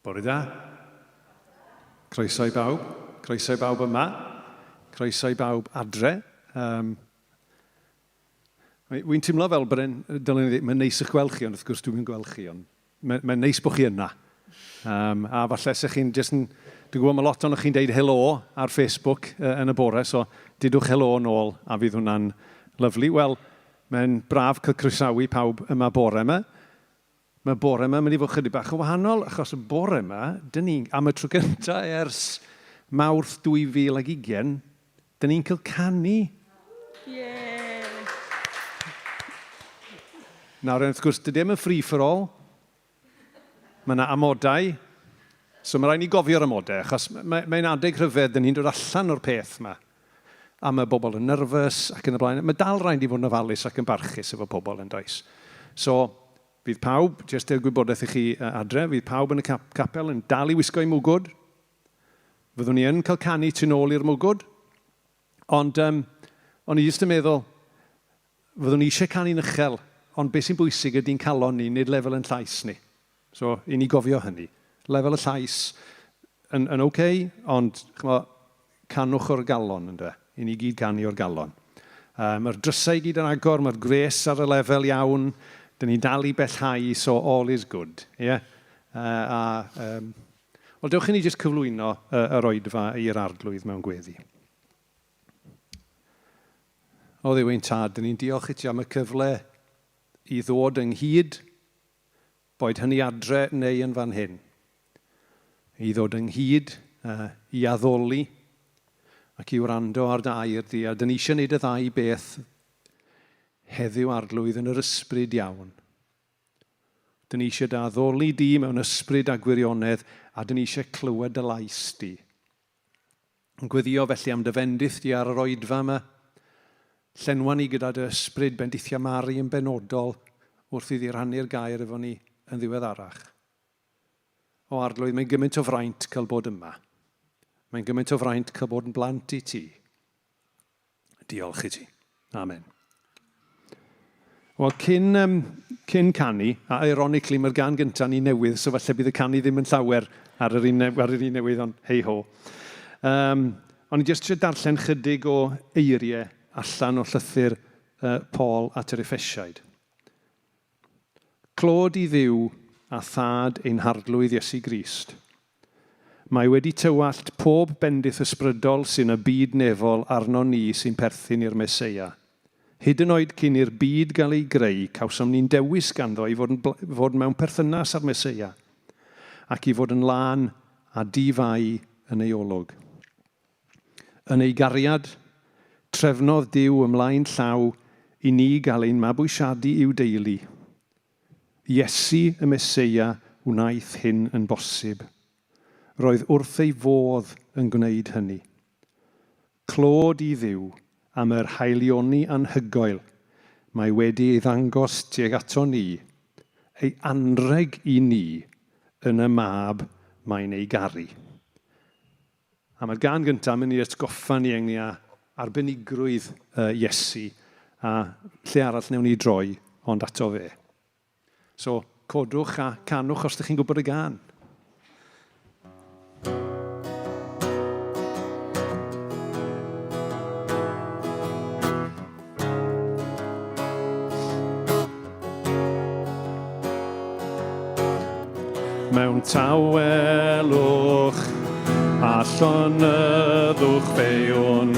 Bore da. Croeso i bawb. Croeso i bawb yma. Croeso i bawb adre. Um, Wy'n teimlo fel bod e'n, dylen ni ddweud, mae'n neis eich gweld chi, ond wrth gwrs dwi'n gweld chi, ond mae'n mae neis bod chi yna. Um, a falle se chi'n jyst yn, dwi'n gwybod mae lot ohonoch chi'n deud helo ar Facebook uh, yn y bore, so dudwch helo nôl a fydd hwnna'n lyflu. Wel, mae'n braf cael croesawu pawb yma bore yma. Mae bore yma yn mynd i fod chydig bach yn wahanol, achos y bore yma, dyn ni, am y tro gyntaf ers Mawrth 2020, dyn ni'n cael canu. Yeah. Nawr, wrth gwrs, dydy ddim yn free for all. Mae yna amodau. So mae rhaid ni gofio'r amodau, achos mae'n mae adeg rhyfedd, dyn ni'n dod allan o'r peth yma. A mae bobl yn nervous ac yn y blaen. Mae dal rhaid i fod yn ofalus ac yn barchus efo pobl yn does. So, fydd pawb, jyst er gwybodaeth i chi adre, fydd pawb yn y cap capel yn dal i wisgo i mwgwd. Fyddwn ni yn cael canu tu nôl i'r mwgwd. Ond um, o'n i jyst yn meddwl, fyddwn ni eisiau canu'n uchel, ond beth sy'n bwysig ydy'n calon ni, nid lefel yn llais ni. So, i ni gofio hynny. Lefel y llais yn, yn ok, ond chmo, canwch o'r galon, ynde? I ni gyd ganu o'r galon. Uh, mae'r drysau i gyd yn agor, mae'r gwres ar y lefel iawn, dyn ni'n dal i bellhau, so all is good. Yeah? Uh, a, um, wel, dewch i ni jyst cyflwyno uh, yr oedfa i'r arglwydd mewn gweddi. O Dduw ein tad, dyn ni'n diolch i ti am y cyfle i ddod ynghyd boed hynny adre neu yn fan hyn, i ddod ynghyd, i addoli ac i wrando ar dy air di, a dyn ni eisiau gwneud y ddau beth heddiw arglwydd yn yr ysbryd iawn. Dyn ni eisiau dy addoli di mewn ysbryd a gwirionedd, a dyn ni eisiau clywed dy lais di. Yn gweddio felly am dy fendith di ar yr oedfa yma. Llenwa ni gyda dy ysbryd, bendithia Mari yn benodol wrth iddi rhannu'r gair efo ni yn ddiweddarach. O Arglwydd, mae'n gymaint o fraint cael bod yma. Mae'n gymaint o fraint cael bod yn blant i ti. Diolch i ti. Amen. Wel, cyn, um, cyn canu, a ironically mae'r gan gyntaf ni newydd, so falle bydd y canu ddim yn llawer ar yr un, ar yr un newydd, ond hei ho. Um, o'n i jyst eisiau darllen chydig o eiriau allan o llythyr uh, Paul at yr Effesiaid. Clod i Dduw a Thad ein Harglwydd Iesu Grist. Mae wedi tywallt pob bendith ysbrydol sy'n y byd nefol arnon ni sy'n perthyn i'r Meseia. Hyd yn oed cyn i'r byd gael ei greu, cawsom ni'n dewis ganddo i fod yn fod mewn perthynas â'r Meseia, ac i fod yn lân a di-fai yn ei olwg. Yn ei gariad, trefnodd Duw ymlaen llaw i ni gael ein mabwysiadu i'w deulu. Iesu, y Meseia, wnaeth hyn yn bosib. Roedd wrth ei fodd yn gwneud hynny. Clod i Dduw am yr haelioni anhygoel mae wedi ei ddangos tuag aton ni, ei anrheg i ni yn y Mab mae'n ei garu. A mae'r gân gyntaf yn mynd i atgoffa ni ynglyn â arbenigrwydd Iesu a lle arall wnewn ni droi ond ato fe. So, codwch a canwch os ydych chi'n gwybod y gân. Mewn tawelwch a llonyddwch fe wn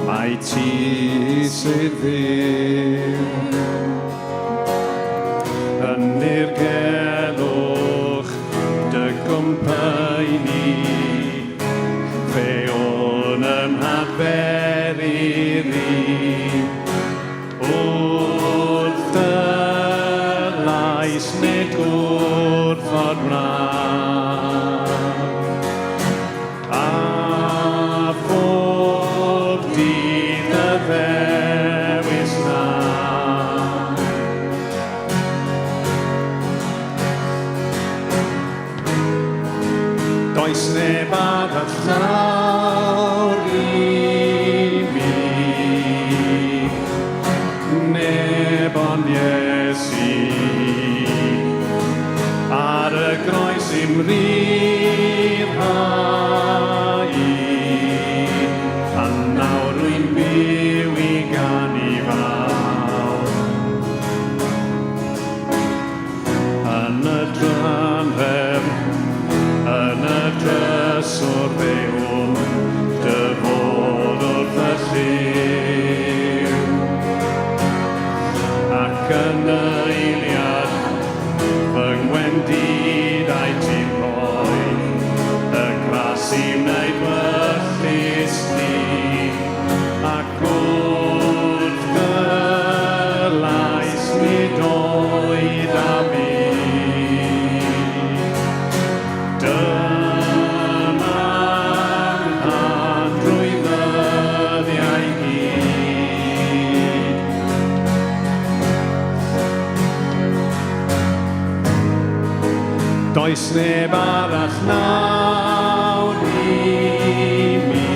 mai ti sydd Dduw. Yn nirgelwch dy gwmpaenu, fe wn yn hadfer i ri. Wrth dy lais nid gwrthod wna. A phob dydd y ddewis na. Does neb ar y llawr i mi, neb ond Iesu. Ar y fawl. Yn y drynrhefn, yn y dryswr fe wn dy fod wrth y llyw. Ac yn y eiliad, fy ngwendidau ti'n rhoi, y gras i wneud ewyllys di. Ac wrth dy lais nid oed a fi. Dyma 'nghad drwy ddyddiau gyd. Does neb arall nawr i mi,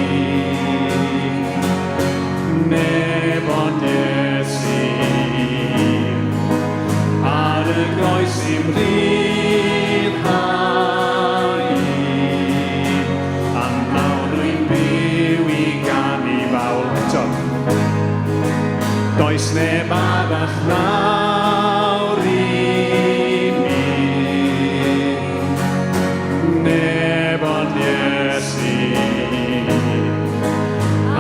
neb ond Iesu. Ar y groes i'm rhyddhau, a nawr rwy'n byw i ganu fawl. Eto. Does neb arall nawr i mi, neb ond Iesu.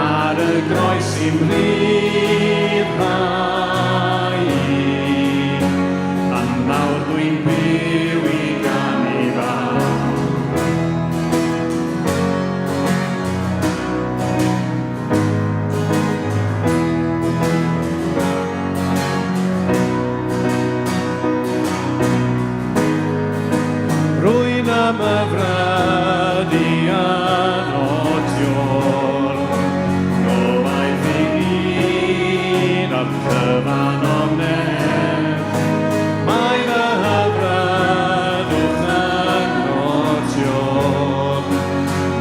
Ar y groes i'm rhyddhau, a nawr dwi'n byw i ganu fawl. Rwy'n ymhyfrydu ynot Iôr, Gobaith i gyd a'r cyfan o'm nerth. Mae fy hyfrydwch ynot Iôr,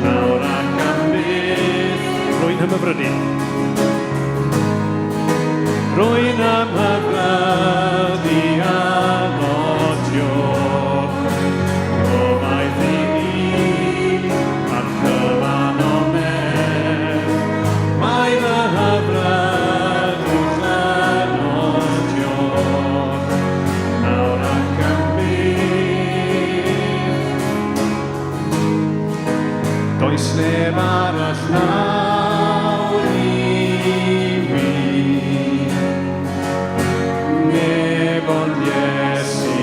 nawr ac am byth. Rwy'n ymhyfrydu. Rwy'n ymhyfrydu ynot Iôr, Gobaith i gyd a'r cyfan o'm nerth. Mae fy hyfrydwch ynot Iôr, nawr ac am byth. Does neb arall nawr i mi, neb ond Iesu.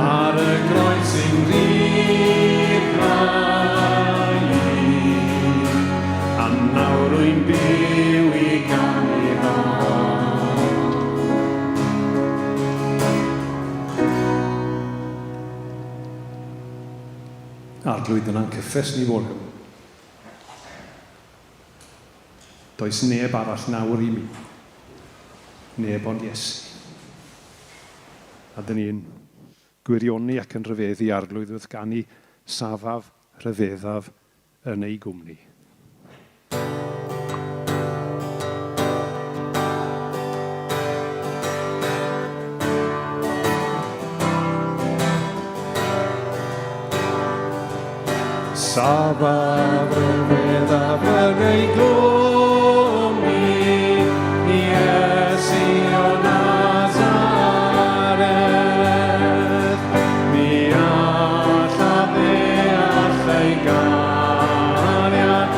Ar y groes i'm rhyddhau, a nawr rwy'n byw i ganu fawl. Arglwydd, dyna'n cyffes ni fore. Does neb arall nawr i mi. Neb ond Iesu. A dyn ni'n gwirioni ac yn rhyfeddu Arglwydd wrth ganu safaf, rhyfeddaf yn ei gwmni. Safaf rhyfeddaf yn ei gwmni, Iesu o Nazareth. Ni allaf ddeall ei gariad,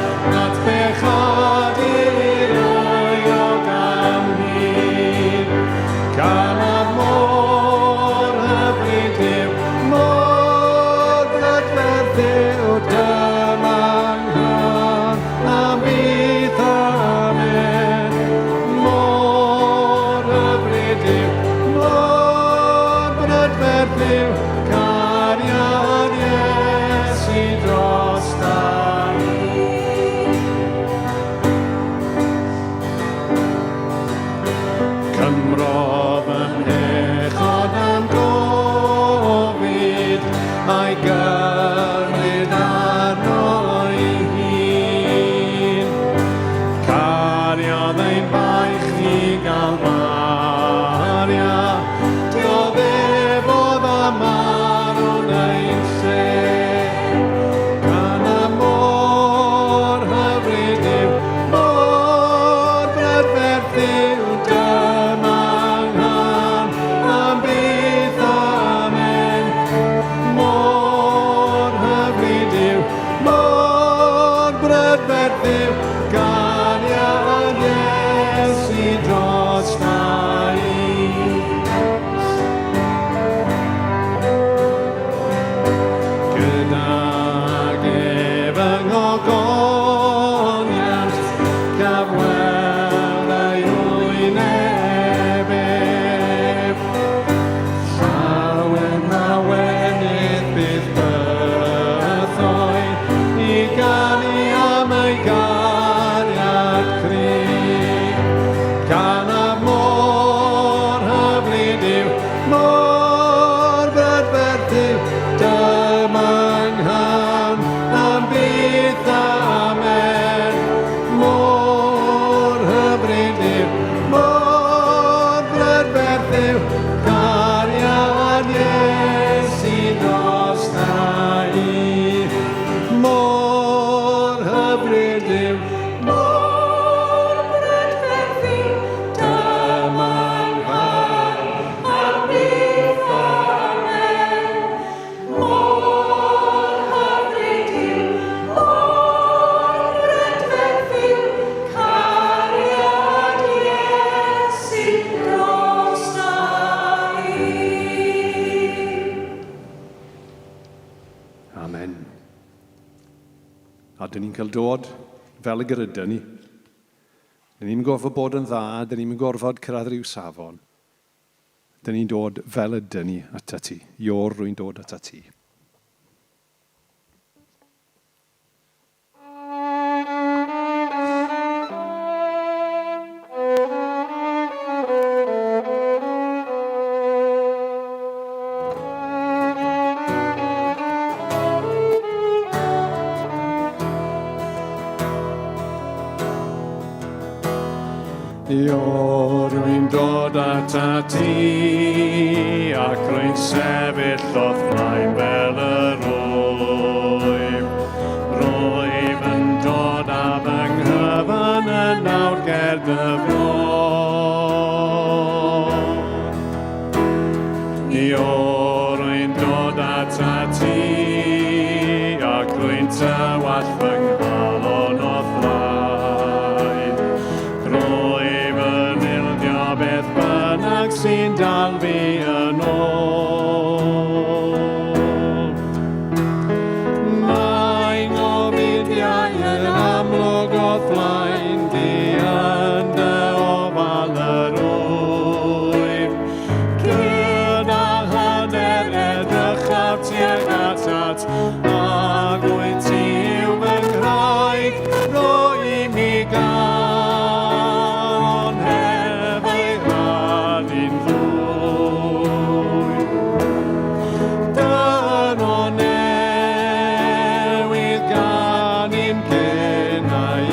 at bechadur euog am hir. Canaf mor hyfryd yw, mor brydferth yw, dyma 'nghân am byth. gallaf weld ei wyneb ef. Llawen lawenydd bydd bythoedd i ganu am ei gariad cryf. Canaf mor hyfryd yw, mor brydferth yw, dyma nghân am byth amen. Mor hyfryd yw, mor brydferth yw, cariad Iesu drosta i. Mor hyfryd yw, Mor brydferth yw, dyma nghân am byth amen. Mor hyfryd yw, mor brydferth yw, cariad Iesu drosta i. Amen. A dyn ni'n cael dod fel y gyda ni. Dyn ni'n gorfod bod yn dda, dyn ni'n gorfod cyrraedd rhyw safon. Dyn ni'n dod fel ydyn ni atat ti. Ior rwy'n dod atat ti. Io, rwy'n dod atat ti, ac rwy'n sefyll o'th flaen fel yr wyf. Rwyf yn dod â fy nghyfan yn nawr ger dy fron. Io, rwy'n dod atat ti, ac rwy'n tywallt fy nghalon o'th flaen. Rwyf yn ildio beth bynnag sy'n dal fi yn ôl. Mae 'ngofidiau yn amlwg o'th flaen di yn dy ofal yr wyf. Gyda hyder edrychaf tuag atat, ac wyt ti yw fy nghraig, rho i mi galon heb ei rannu'n ddwy. Dyro newydd gan i'm genau i.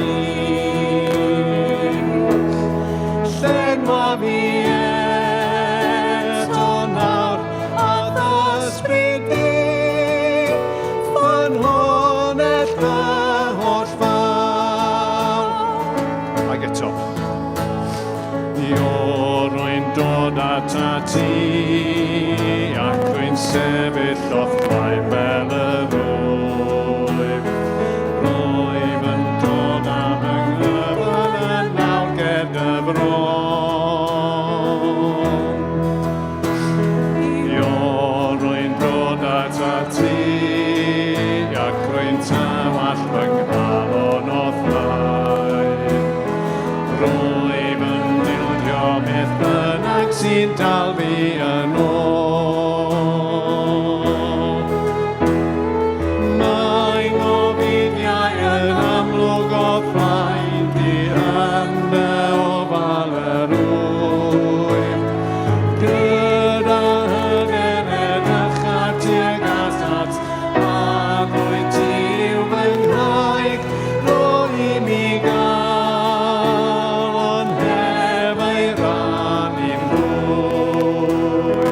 Llenwa fi eto nawr â'th ysbryd di, ffynhonnell fy holl fawl. Ac eto. Io, rwy'n dod atat ti, ac rwy'n sefyll o'th flaen fel yr wyf. Rwyf yn dod â fy nghyfan yn nawr ger dy fron. Io, rwy'n dod atat ti, ac rwy'n tywallt fy nghalon o'th flaen. Rwyf yn ildio beth bynnag sy'n dal fi yn ôl. Mae 'ngofidiau yn amlwg o'th flaen di yn dy ofal yr wyf. Gyda hyder edrychaf tuag atat, ac wyt ti yw fy nghraig, rho i mi galon heb ei rannu'n ddwy.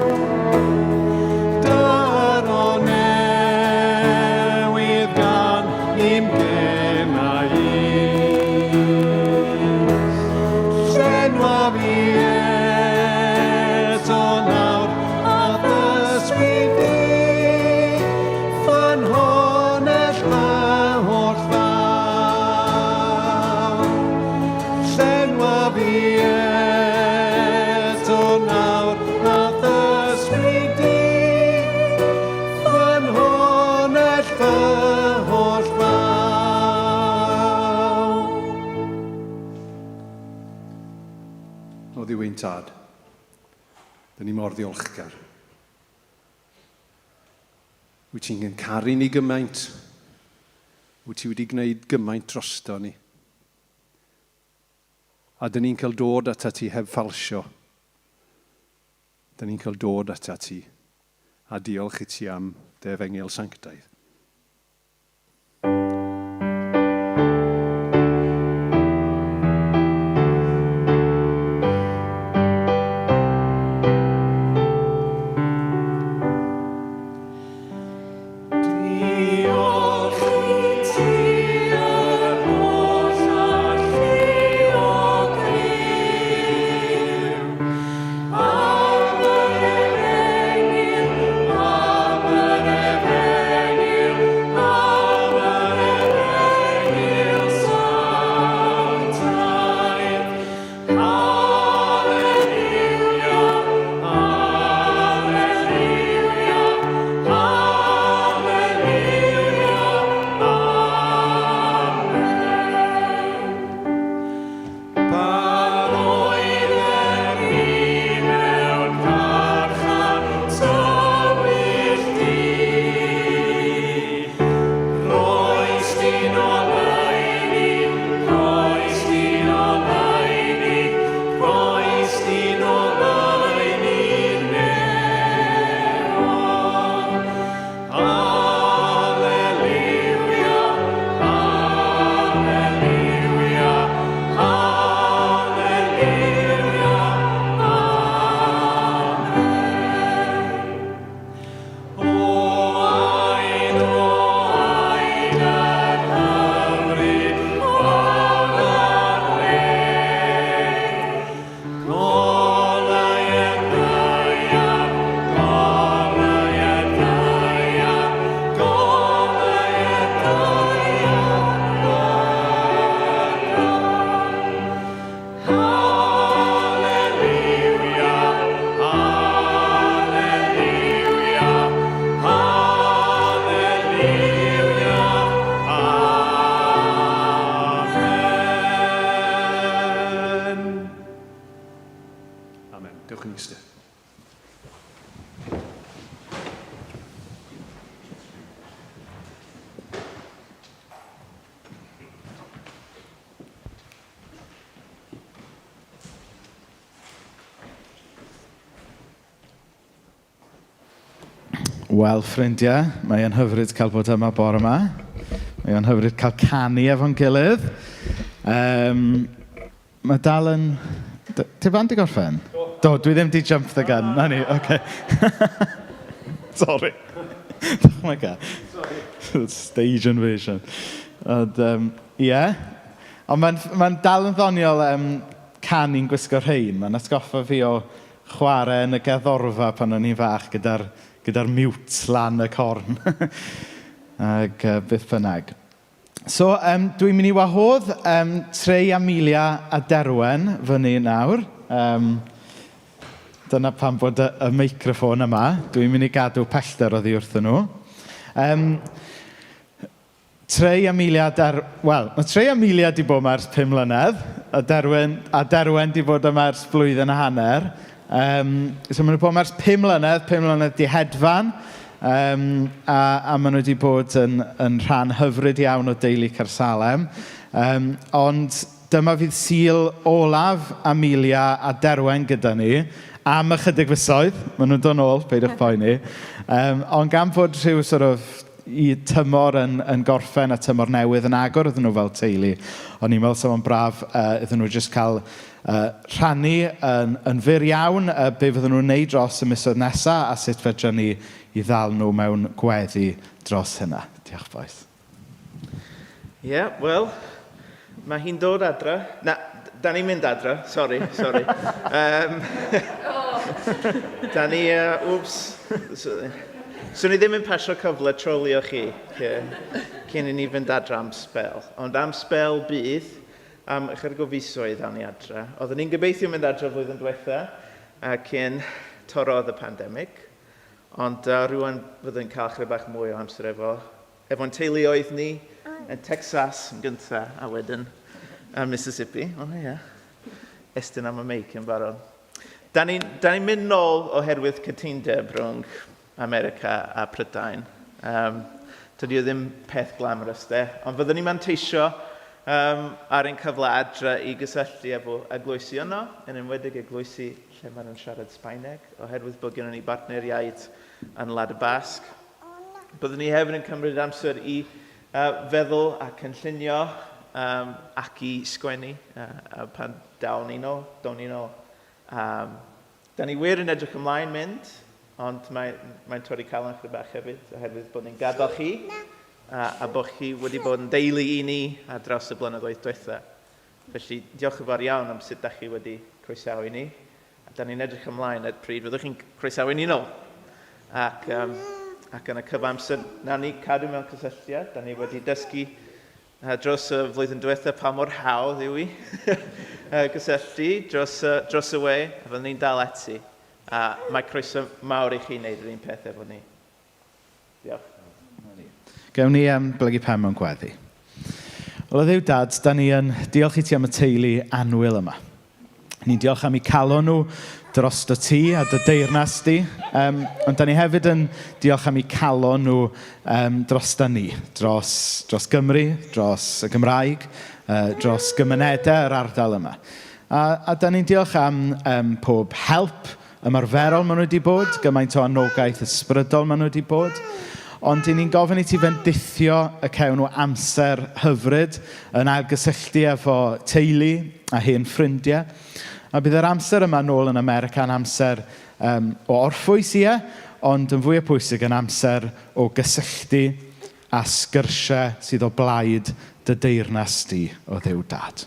Dyro newydd gan i'm genau i. Llenwa fi eto nawr â'th ysbryd di, ffynhonnell fy holl fawl. Llenwa fi eto nawr â'th ysbryd di, ffynhonnell fy holl fawl. O Dduw ein Tad, dyn ni mor ddiolchgar. Wyt ti'n caru ni gymaint. Wyt ti wedi gwneud gymaint drosto ni. A dyn ni'n cael dod atat ti heb ffalsio. Dyn ni'n cael dod atat ti a diolch i ti am dy efengyl sanctaidd. Diolch i ti yr holl alluog Dduw, am yr efengyl, am yr efengyl, am yr efengyl sanctaidd. Haleluia, haleluia, haleluia, amen. Pan oeddem ni mewn carchar tywyll du, Rhoes di'n oleuni, rhoes di'n oleuni, rhoes di'n oleuni nefoedd. Haleluia, haleluia, haleluia, amen. O ain, o ain yr hyfryd o'r led. Golau y ddaear, golau y ddaear, golau y ddaear Haleluia, haleluia, haleluia, amen. Amen. Dewch yn eistedd. Wel, ffrindiau, mae o'n hyfryd cael bod yma bore yma. Mae o'n hyfryd cael canu efo'n gilydd. Um, mae dal yn... Ti fan di gorffen? Do. Do, dwi ddim di jump the gun. Na ni, oce. Okay. Sorry. Dychmyga. Stage invasion. Ond, ie. Yeah. Ond mae'n ma dal yn ddoniol canu'n gwisgo rhain. Mae'n atgoffa fi o chwarae yn y gerddorfa pan o'n i'n fach gyda'r gyda mute lan y corn. Ac beth bynnag. So, dwi'n mynd i wahodd Trey, Amelia a Derwen fyny nawr. Dyna pam bod y meicroffon yma. Dwi'n mynd i gadw pellter oddi wrthyn nhw. Trey, Amelia, Wel, mae Trey Amelia di bod yma ers 5 mlynedd, a Derwen di bod yma ers blwyddyn a hanner. So maen nhw bod yma ers 5 mlynedd, 5 mlynedd di hedfan, a maen nhw wedi bod yn rhan hyfryd iawn o deulu Caersalem. Ond dyma fydd Sul olaf Amelia a Derwen gyda ni am ychydig fisoedd. Maen nhw'n dod nôl, peidiwch poeni. Ond gan fod rhyw sort of i tymor yn gorffen a tymor newydd yn agor iddyn nhw fel teulu, o'n i'n meddwl sa fo'n braf iddyn nhw jyst cael rhannu yn fyr iawn be fydden nhw'n wneud dros y misoedd nesaf a sut fedra ni i ddal nhw mewn gweddi dros hynna. Diolch, boys. Ie, yeah, wel, mae hi'n dod adra. Na, da ni'n mynd adra, sorry, sorry. Da ni, wps, so ni ddim yn pasio cyfle trolio chi cyn i ni fynd adra am sbel. Ond am sbel bydd, am ychydig o fisoedd awn ni adra. Oedden ni'n gobeithio mynd adra flwyddyn diwetha cyn torrodd y pandemig. Ond rwan fyddwn cael chydig bach mwy o amser efo'n teuluoedd ni yn Texas yn gyntaf a wedyn yn Mississippi. O, ie. estyn am y meic yn barod. Da ni'n ni mynd nôl oherwydd cytundeb rhwng America a Prydain. Dydy o ddim peth glamorous de, ond fyddwn ni'n manteisio ar ein cyfle adre i gysylltu efo eglwysi yno, yn enwedig eglwysi lle maen nhw'n siarad Sbaeneg, oherwydd bod gennym ni bartneriaid yn Wlad y Basg. Byddwn ni hefyd yn cymryd amser i feddwl a cynllunio ac i sgwennu pan dawn ni nôl, down ni nôl. Da ni wir yn edrych ymlaen mynd, ond mae'n mae torri calon chydig bach hefyd, oherwydd bod ni'n gadael chi a bod chi wedi bod yn deulu i ni ar draws y blynyddoedd diwetha. Felly, diolch yn fawr iawn am sut da chi wedi croesawu ni. A da ni'n edrych ymlaen at pryd fyddwch chi'n croesawu ni nôl. Ac, ac yn y cyfamser, nawn ni cadw mewn cysylltiad. Da ni wedi dysgu dros y flwyddyn diwetha pa mor hawdd yw i gysylltu dros, dros y we, a fyddwn ni'n dal ati. A mae croeso mawr i chi wneud yr un peth efo ni. Diolch. Gewn ni blygu pen mewn gweddi. Wel, o Dduw Dad, da ni yn diolch i ti am y teulu annwyl yma. Ni'n diolch am eu calon nhw drosto ti a dy deyrnas di. Ond da ni hefyd yn diolch am eu calon nhw drosta ni, dros, dros Gymru, dros y Gymraeg, dros gymunedau yr ardal yma. A da ni'n diolch am pob help ymarferol maen nhw wedi bod, gymaint o anogaeth ysbrydol maen nhw wedi bod. Ond 'y ni'n gofyn i ti fendithio y cewn nhw amser hyfryd yn ailgysylltu efo teulu a hen ffrindiau. A bydd yr amser yma nôl yn America yn amser o orffwys, ie, ond yn fwy o pwysig yn amser o gysylltu a sgyrsiau sydd o blaid dy deyrnas di o Dduw Dad.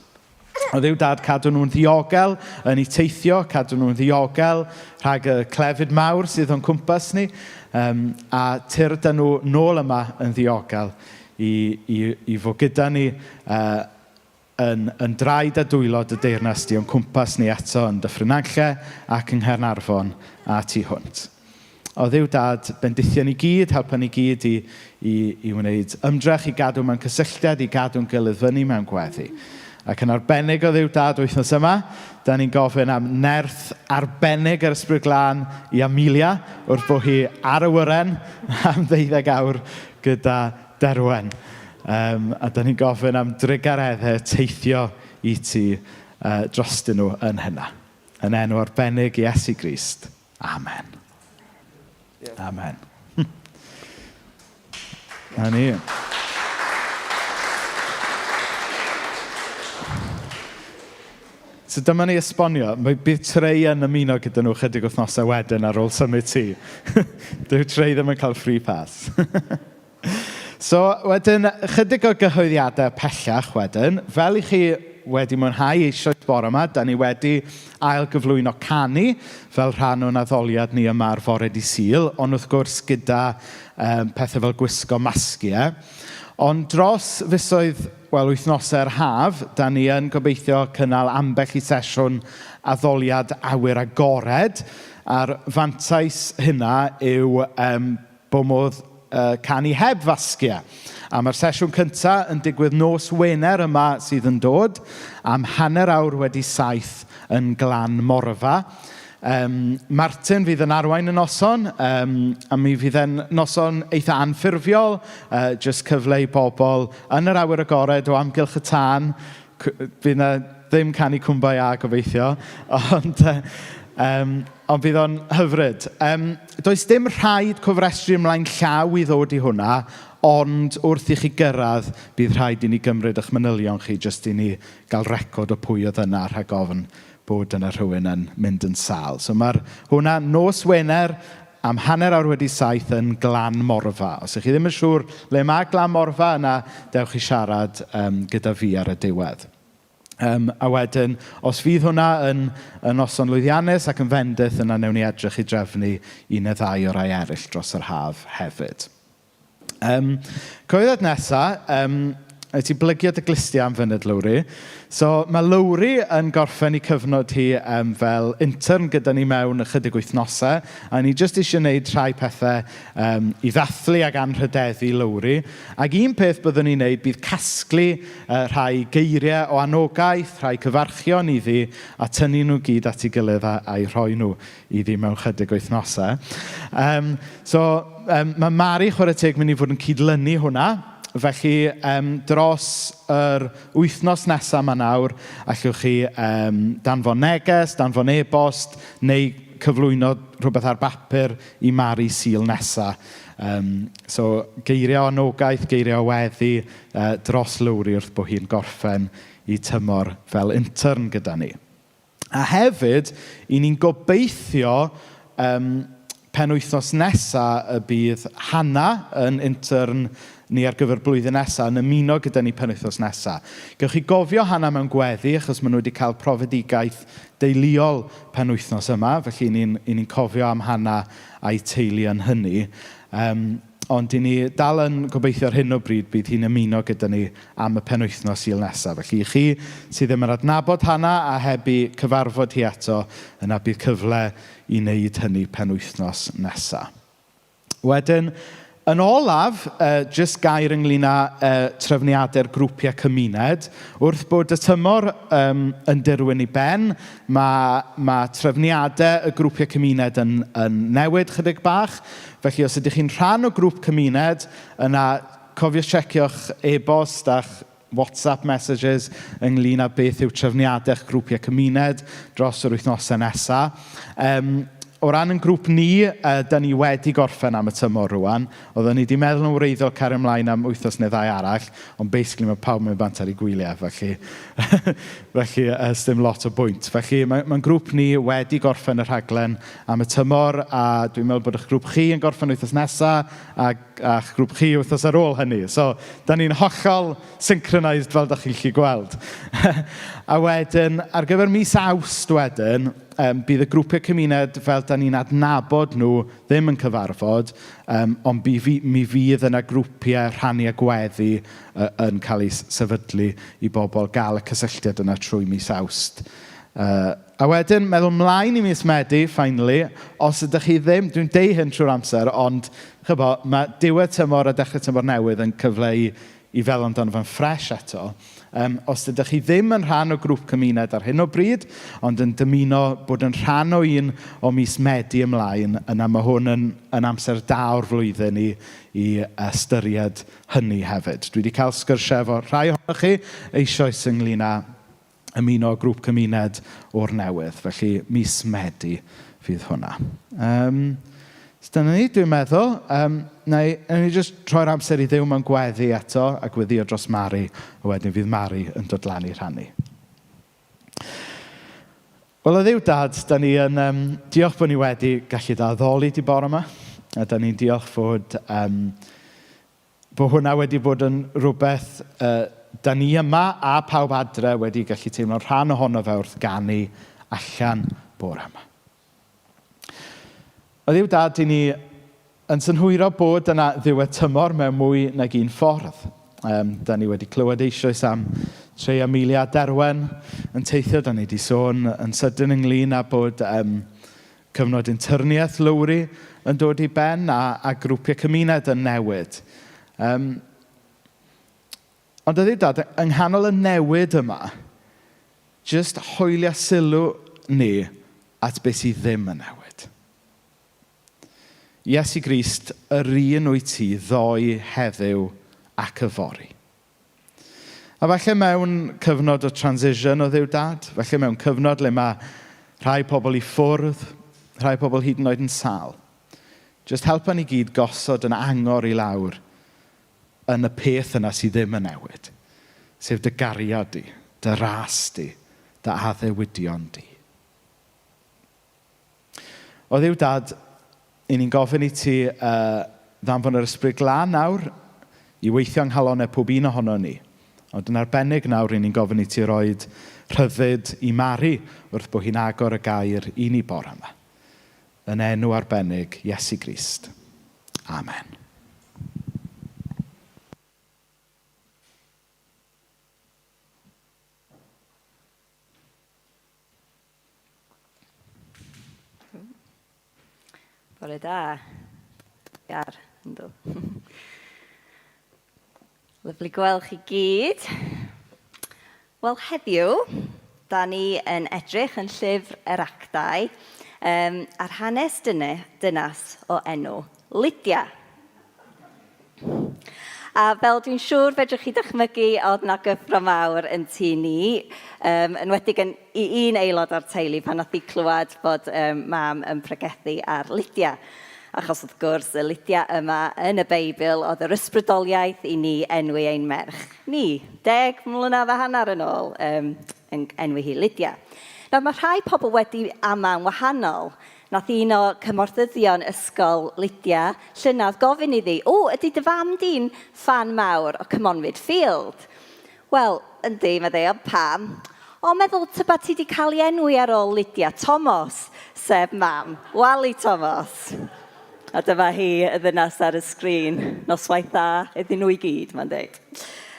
O Dduw Dad, cadw nhw'n ddiogel yn eu teithio, cadw nhw'n ddiogel rhag y clefyd mawr sydd o'n cwmpas ni, a tyrd â nhw nôl yma yn ddiogel i fod gyda ni yn draed a dwylo dy deyrnas di o'n cwmpas ni eto yn Dyffryn Nantlle ac yng Nghaernarfon a tu hwnt. O Dduw Dad, bendithio ni gyd, helpa ni gyd i wneud ymdrech i gadw mewn cysylltiad, i gadw'n gilydd fyny mewn gweddi. Ac yn arbennig o Dduw Dad wythnos yma, da ni'n gofyn am nerth arbennig yr Ysbryd Glân i Amelia wrth bod hi ar awyren am 12 awr gyda Derwen. A da ni'n gofyn am drugareddau teithio i ti drostyn nhw yn hynna. Yn enw arbennig Iesu Grist. Amen. Amen. Na ni. So dyma ni esbonio, mae bydd Trey yn ymuno gyda nhw chydig wythnosau wedyn ar ôl symud ti. Dyw Trey ddim yn cael free pass. So wedyn, chydig o gyhoeddiadau pellach wedyn. Fel i chi wedi mwynhau eisoes bore yma, da ni wedi ail-gyflwyno canu fel rhan o'n addoliad ni yma ar fore dydd Sul, ond wrth gwrs gyda pethau fel gwisgo masgiau. Ond dros fisoedd, wel, wythnosau'r haf, da ni yn gobeithio cynnal ambell i sesiwn addoliad awyr agored, a'r fantais hynna yw bod modd canu heb fasgiau. A mae'r sesiwn cynta yn digwydd nos Wener yma sydd yn dod am 7:30 yn Glan Morfa. Martin fydd yn arwain y noson, a mi fydd e'n noson eitha anffurfiol, jyst cyfle i bobl yn yr awyr agored o amgylch y tân. Fydd 'na ddim canu Kumbaya gobeithio, ond fydd o'n hyfryd. Does dim rhaid cofrestru ymlaen llaw i ddod i hwnna, ond wrth i chi gyrraedd, bydd rhaid i ni gymryd eich manylion chi jyst i ni gael record o pwy oedd yna rhag ofn bod yna rhywun yn mynd yn sâl. So mae'r hwnna nos Wener am 7:30 yn Glan Morfa. Os ych chi ddim yn siŵr le mae Glan Morfa yna, dewch i siarad gyda fi ar y diwedd. A wedyn, os fydd hwnna yn noson lwyddiannus ac yn fendith, yna newn ni edrych i drefnu un neu ddau o rai eraill dros yr haf hefyd. Cyhoeddiad nesa, Wyt ti blygio dy glustiau am funud, Lowri. So, mae Lowri yn gorffen ei cyfnod hi um, fel intern gyda ni mewn ychydig wythnosau, a ni jyst eisiau gwneud rhai pethau um, i ddathlu ac anrhydeddu Lowri. Ac un peth byddwn ni'n wneud bydd casglu uh, rhai geiriau o anogaeth, rhai cyfarchion iddi, a tynnu nhw gyd at ei gilydd a, a'i rhoi nhw iddi mewn chydig wythnosau. Um, so, um, mae Mari, chwarae teg, mynd i fod yn cydlynu hwnna. Felly, um, dros yr wythnos nesaf yma nawr, allwch chi um, danfon neges, danfon e-bost, neu cyflwyno rhywbeth ar bapur i Mari Sul nesaf. Um, so, geiriau o anogaeth, geiriau o weddi uh, dros Lowri wrth bod hi'n gorffen i tymor fel intern gyda ni. A hefyd, i ni'n gobeithio um, penwythnos nesaf y bydd Hannah yn intern ni ar gyfer blwyddyn nesaf yn ymuno gyda ni penwythnos nesaf. Gewch chi gofio Hannah mewn gweddi, achos maen nhw wedi cael profedigaeth deuluol penwythnos yma, felly ni'n ni cofio am Hannah a'i teulu yn hynny. Um, ond i ni dal yn gobeithio ar hyn o bryd bydd hi'n ymuno gyda ni am y penwythnos Sul nesaf. Felly i chi sydd ddim yn adnabod Hannah a heb i cyfarfod hi eto, yna bydd cyfle i wneud hynny penwythnos nesaf. Wedyn, yn olaf, uh, jyst gair ynglyn â uh, trefniadau'r grwpiau cymuned. Wrth bod y tymor um, yn dirwyn i ben, mae, mae trefniadau y grwpiau cymuned yn, yn newid chydig bach. Felly, os ydych chi'n rhan o grŵp cymuned, yna cofiwch checio'ch e-bost a'ch WhatsApp messages ynglyn â beth yw trefniadau'ch grwpiau cymuned dros yr wythnosau nesaf. Um, o ran yn grŵp ni, uh, da ni wedi gorffen am y tymor rwan. Oedden ni wedi meddwl yn wreiddiol cario ymlaen am wythnos neu ddau arall, ond basically mae pawb mewn bant ar ei gwyliau, felly, felly uh, dim lot o bwynt. Felly mae'n mae grŵp ni wedi gorffen y rhaglen am y tymor, a dwi'n meddwl bod eich grŵp chi yn gorffen wythnos nesaf, a a'ch grŵp chi wythnos ar ôl hynny. So, da ni'n hollol synchronised fel da chi'n gallu gweld. a wedyn, ar gyfer mis Awst wedyn, um, bydd y grwpiau cymuned fel da ni'n adnabod nhw ddim yn cyfarfod, um, ond bi, fi, mi fydd yna grwpiau rhannu a gweddi uh, yn cael eu sefydlu i bobl gael y cysylltiad yna trwy mis Awst. Uh, a wedyn, meddwl mlaen i mis Medi, finally, os ydych chi ddim, dwi'n deud hyn trwy'r amser, ond chybo, mae diwedd tymor a dechrau tymor newydd yn cyfle i, i feddwl amdano fe'n ffres eto. Um, os ydych chi ddim yn rhan o grŵp cymuned ar hyn o bryd, ond yn dymuno bod yn rhan o un o mis Medi ymlaen, yna mae hwn yn, yn amser da o'r flwyddyn i, i ystyried hynny hefyd. Dwi wedi cael sgyrsiau efo rhai ohonoch chi eisoes ynglyn â ymuno â grŵp cymuned o'r newydd. Felly mis Medi fydd hwnna. Um, so dyna ni, dwi'n meddwl. Um, na i, na i just troi'r amser i Dduw mewn gweddi eto a gweddio dros Mari, a wedyn fydd Mari yn dod lan i rhannu. Wel, o Dduw Dad, da ni yn um, diolch bod ni wedi gallu addoli di bore yma. A da ni'n diolch fod, um, bod hwnna wedi bod yn rhywbeth uh, da ni yma a pawb adre wedi gallu teimlo'n rhan ohono fe wrth ganu allan bore yma. O Dduw Dad, i ni yn synhwyro bod yna ddiwedd tymor mewn mwy nag un ffordd. Um, da ni wedi clywed eisoes am Trey Amelia Derwen yn teithio. Da ni wedi sôn yn sydyn ynglyn â bod um, cyfnod interniaeth Lowri yn dod i ben a, a grwpiau cymuned yn newid. Um, ond ydy dad, yng nghanol y newid yma, jyst hoelio sylw ni at beth sydd ddim yn newid. Iesu Grist, yr un wyt ti ddoe, heddiw ac yfory. A falle mewn cyfnod o transition o Dduw Dad, falle mewn cyfnod le mae rhai pobl i ffwrdd, rhai pobl hyd yn oed yn sâl. Just helpa ni gyd gosod yn angor i lawr yn y peth yna sydd ddim yn newid. Sef dy gariad di, dy ras di, dy addewidion di. O Dduw Dad, i ni'n gofyn i ti uh, ddanfon yr ysbryd glân nawr i weithio yng nghalonau pob un ohono ni. Ond yn arbennig nawr, i ni'n gofyn i ti roed rhyddid i Mari wrth bod hi'n agor y gair i ni bore yma. Yn enw arbennig Iesu Grist. Amen. Bore da. Iar, yndw. Lyfli gweld chi gyd. Wel, heddiw, da ni yn edrych yn llyfr yr actau um, ar hanes dyne, dynas o enw Lydia. A fel dwi'n siŵr fedrwch chi dychmygu, oedd 'na gyffro mawr yn tŷ ni, um, enwedig yn, i un aelod o'r teulu pan nath hi clywed bod um, mam yn pregethu ar Lydia. Achos wrth gwrs, y Lydia yma yn y Beibl oedd yr ysbrydoliaeth i ni enwi ein merch ni, 10 mlynedd a hanner yn ôl, um, yn enwi hi Lydia. Nawr, mae rhai pobl wedi ama'n wahanol. Nath un o cymorthyddion ysgol Lydia llynedd gofyn iddi, O, ydy dy fam di'n ffan mawr o Cymonfyd Field? Wel, yndi, meddai, ond pam? O, meddwl tybed ti 'di cael ei enwi ar ôl Lydia Tomos, sef mam Wali Tomos. A dyma hi, y ddynas ar y sgrin. Noswaith dda iddyn nhw i gyd, mae'n deud.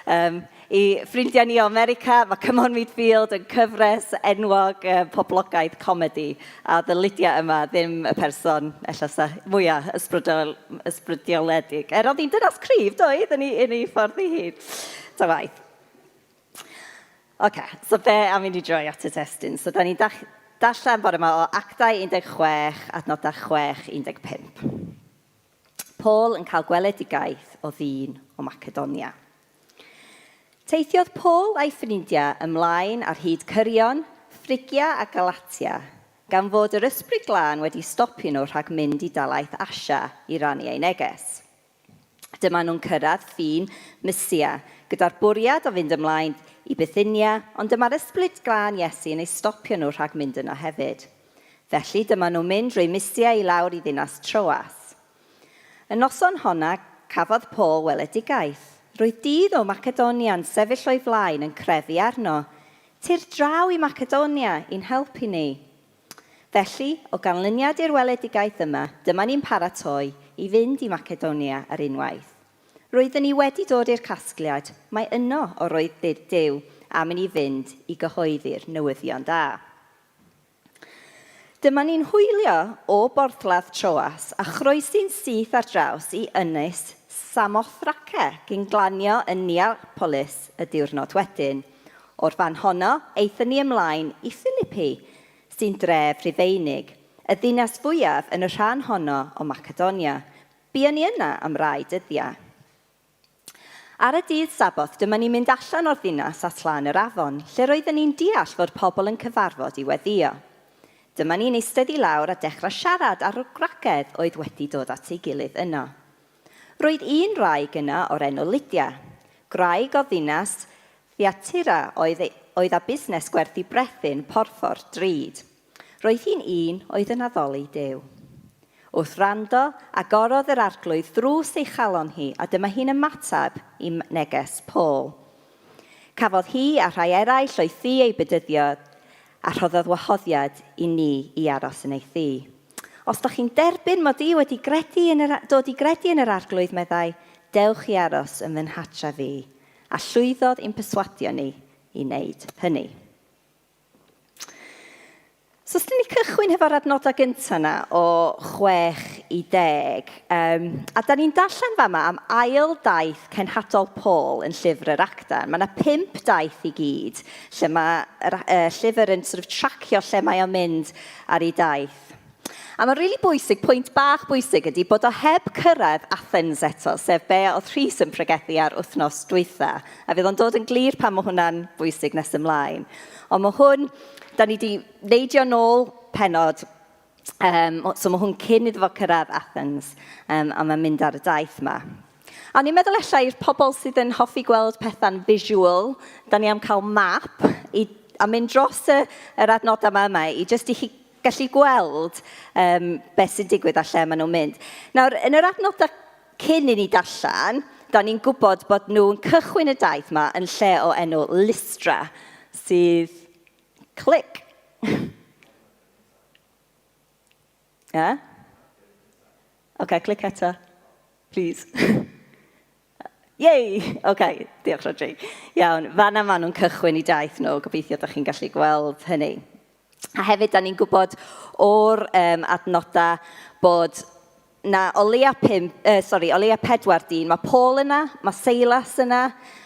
Um, I ffrindiau ni o America, mae Come On Midfield yn cyfres enwog poblogaidd comedi, a oedd y Lydia yma ddim y person ella sa mwyaf ysbrydol, ysbrydioledig. Er oedd hi'n dynas cryf, doedd, yn ei, yn ei ffordd ei hun. Ta waith. Oce, so be am i ni droi at y testun? So, da ni'n darllen bore yma o Actau 16, adnodau 6, 15. Paul yn cael gweledigaeth o ddyn o Macedonia. Teithiodd Paul a'i ffrindiau ymlaen ar hyd cyrion Phrygia a Galatia, gan fod yr Ysbryd Glân wedi stopio nhw rhag mynd i dalaith Asia i rannu ei neges. Dyma nhw'n cyrraedd ffin Mysia, gyda'r bwriad o fynd ymlaen i Bithynia, ond dyma'r Ysbryd Glân Iesu yn eu stopio nhw rhag mynd yno hefyd. Felly dyma nhw'n mynd drwy Mysia i lawr i ddinas Troas. Y noson honna, cafodd Paul weledigaeth. Roedd dydd o Macedonia'n sefyll o'i flaen yn crefu arno, Tyrd draw i Macedonia i'n helpu ni. Felly, o ganlyniad i'r weledigaeth yma, dyma ni'n paratoi i fynd i Macedonia ar unwaith. Roedden ni wedi dod i'r casgliad mai yno o roedd Duw am i ni fynd i gyhoeddi'r newyddion da. Dyma ni'n hwylio o borthladd Troas a chroesi'n syth ar draws i ynys Samothrake cyn glanio yn Neapolis y diwrnod wedyn. O'r fan honno, aethon ni ymlaen i Philipi, sy'n dref Rufeinig, y ddinas fwyaf yn y rhan honno o Macedonia. Buon ni yna am rai dyddiau. Ar y dydd Saboth, dyma ni'n mynd allan o'r ddinas at lan yr afon, lle roedden ni'n deall fod pobl yn cyfarfod i weddïo. Dyma ni'n eistedd i lawr a dechrau siarad â'r gwragedd oedd wedi dod at ei gilydd yno. Roedd un wraig yno o'r enw Lydia, gwraig o ddinas Thyatira oedd, oedd â busnes gwerthu brethyn porffor drud. Roedd hi'n un oedd yn addoli Duw. Wrth wrando, agorodd yr Arglwydd ddrws ei chalon hi, a dyma hi'n ymateb i neges Paul. Cafodd hi a rhai eraill o'i thŷ eu bedyddio, a rhoddodd wahoddiad i ni i aros yn ei thŷ. Os dach chi'n derbyn mod i wedi gredu yn yr, dod i gredu yn yr Arglwydd, meddai, dewch i aros yn fy nghartref i. A llwyddodd i'n perswadio ni i wneud hynny. So os dyn ni cychwyn hefo'r adnodau gyntaf yna o 6 i 10, um, a da ni'n darllen fama am ail daith cenhadol Paul yn llyfr yr Actan. Mae yna pump daith i gyd, lle mae'r uh, llyfr yn sort of tracio lle mae o'n mynd ar ei daith. A mae'n rili bwysig, pwynt bach bwysig ydy bod o heb cyrraedd Athens eto, sef be oedd Rhys yn pregethu ar wythnos dwytha. A fydd o'n dod yn glir pam mae hwnna'n bwysig nes ymlaen. Ond mae hwn, da ni wedi neidio nôl penod, um, so mae hwn cyn iddo fo cyrraedd Athens, um, a mae'n mynd ar y daith yma. A ni'n meddwl ella i'r pobl sydd yn hoffi gweld pethau'n visual, da ni am cael map i, a mynd dros y, yr adnodau yma yma i jyst i chi gallu gweld um, beth sy'n digwydd a lle maen nhw'n mynd. Nawr, yn yr adnodau cyn i ni darllen, da ni'n gwybod bod nhw'n cychwyn y daith yma yn lle o enw Lystra, sydd... Clic! Yeah? OK, clic eto. Please. Yay! OK, diolch Rodri. Iawn, fanna maen nhw'n cychwyn i daith nhw. Gobeithio ydych chi'n gallu gweld hynny. A hefyd, da ni'n gwybod o'r um, adnodau bod na o leia, pum, sorry, o leia pedwar dyn. Mae Paul yna, mae Silas yna,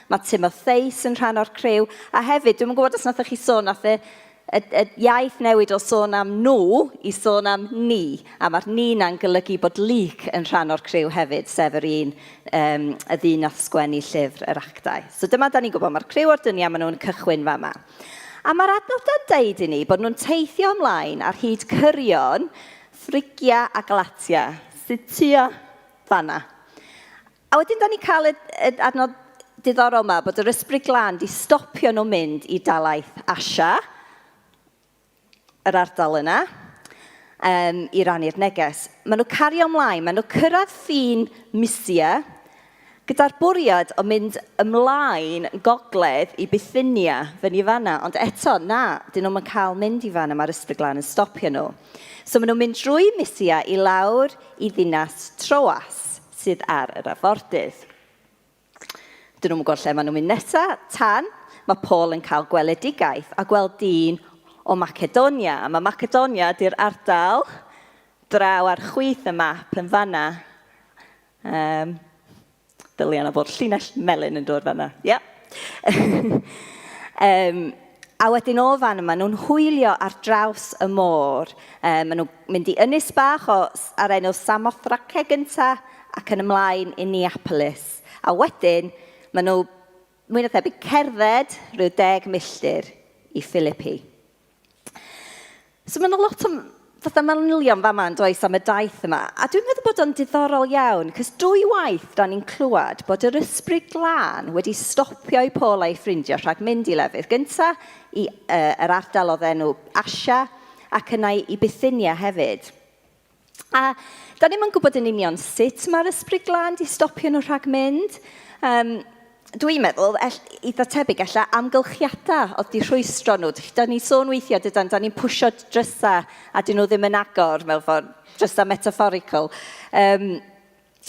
mae Timotheus yn rhan o'r criw. A hefyd, dwi'm yn gwybod os nathoch chi sôn, nath y, y, y iaith newid o sôn am nhw i sôn am ni. A mae'r ni na'n golygu bod Luc yn rhan o'r criw hefyd, sef yr un, um, y ddyn nath sgwennu llyfr yr actau. So dyma da ni'n gwybod, mae'r criw o'r dyniau, maen nhw'n cychwyn fama. A mae'r adnodau'n deud i ni bod nhw'n teithio ymlaen ar hyd cyrion Ffrygia a Galatia, sydd tua fanna. A wedyn da ni'n cael y, y adnod diddorol yma bod yr Ysbryd Glân di stopio nhw mynd i dalaith Asia, yr ardal yna, um, i rannu'r neges. Maen nhw cario ymlaen, maen nhw cyrraedd ffin Mysia, gyda'r bwriad o mynd ymlaen gogledd i Bithynia, fyny fanna. Ond eto, na, dyn nhw'm yn cael mynd i fanna, mae'r Ysbryd Glân yn stopio nhw. So maen nhw'n mynd drwy Mysia i lawr i ddinas Troas, sydd ar yr afordydd. Dyn nhw'm yn gwybod lle maen nhw'n mynd nesa, tan mae Paul yn cael gweledigaeth a gweld dyn o Macedonia. A mae Macedonia di'r ardal draw ar chwith y map yn fanna. Um, dylia yna bod llinell melyn yn dod fanna. Ia. um, a wedyn o fan yma, nhw'n hwylio ar draws y môr. Um, maen nhw'n mynd i ynys bach o, ar enw Samothrake gynta ac yn ymlaen i Neapolis. A wedyn, maen nhw mwy na thebyg cerdded rhyw 10 milltir i Philippi. So mae yna lot o fatha manylion fama yn does am y daith yma. A dwi'n meddwl bod o'n diddorol iawn, cos dwy waith da ni'n clywed bod yr ysbryd glân wedi stopio i Paul a'i ffrindiau rhag mynd i lefydd. Gynta i uh, yr ardal oedd enw Asia ac yna i Bithynia hefyd. A da ni'm yn gwybod yn union sut mae'r Ysbryd Glân 'di stopio nhw rhag mynd. Um, dwi'n meddwl, eitha tebyg, ella amgylchiadau oedd di rhwystro nhw. Da ni'n sôn weithiau, dydan, da ni'n pwysio drysau a dyn nhw ddim yn agor mewn ffordd, drysau metaphorical. Um,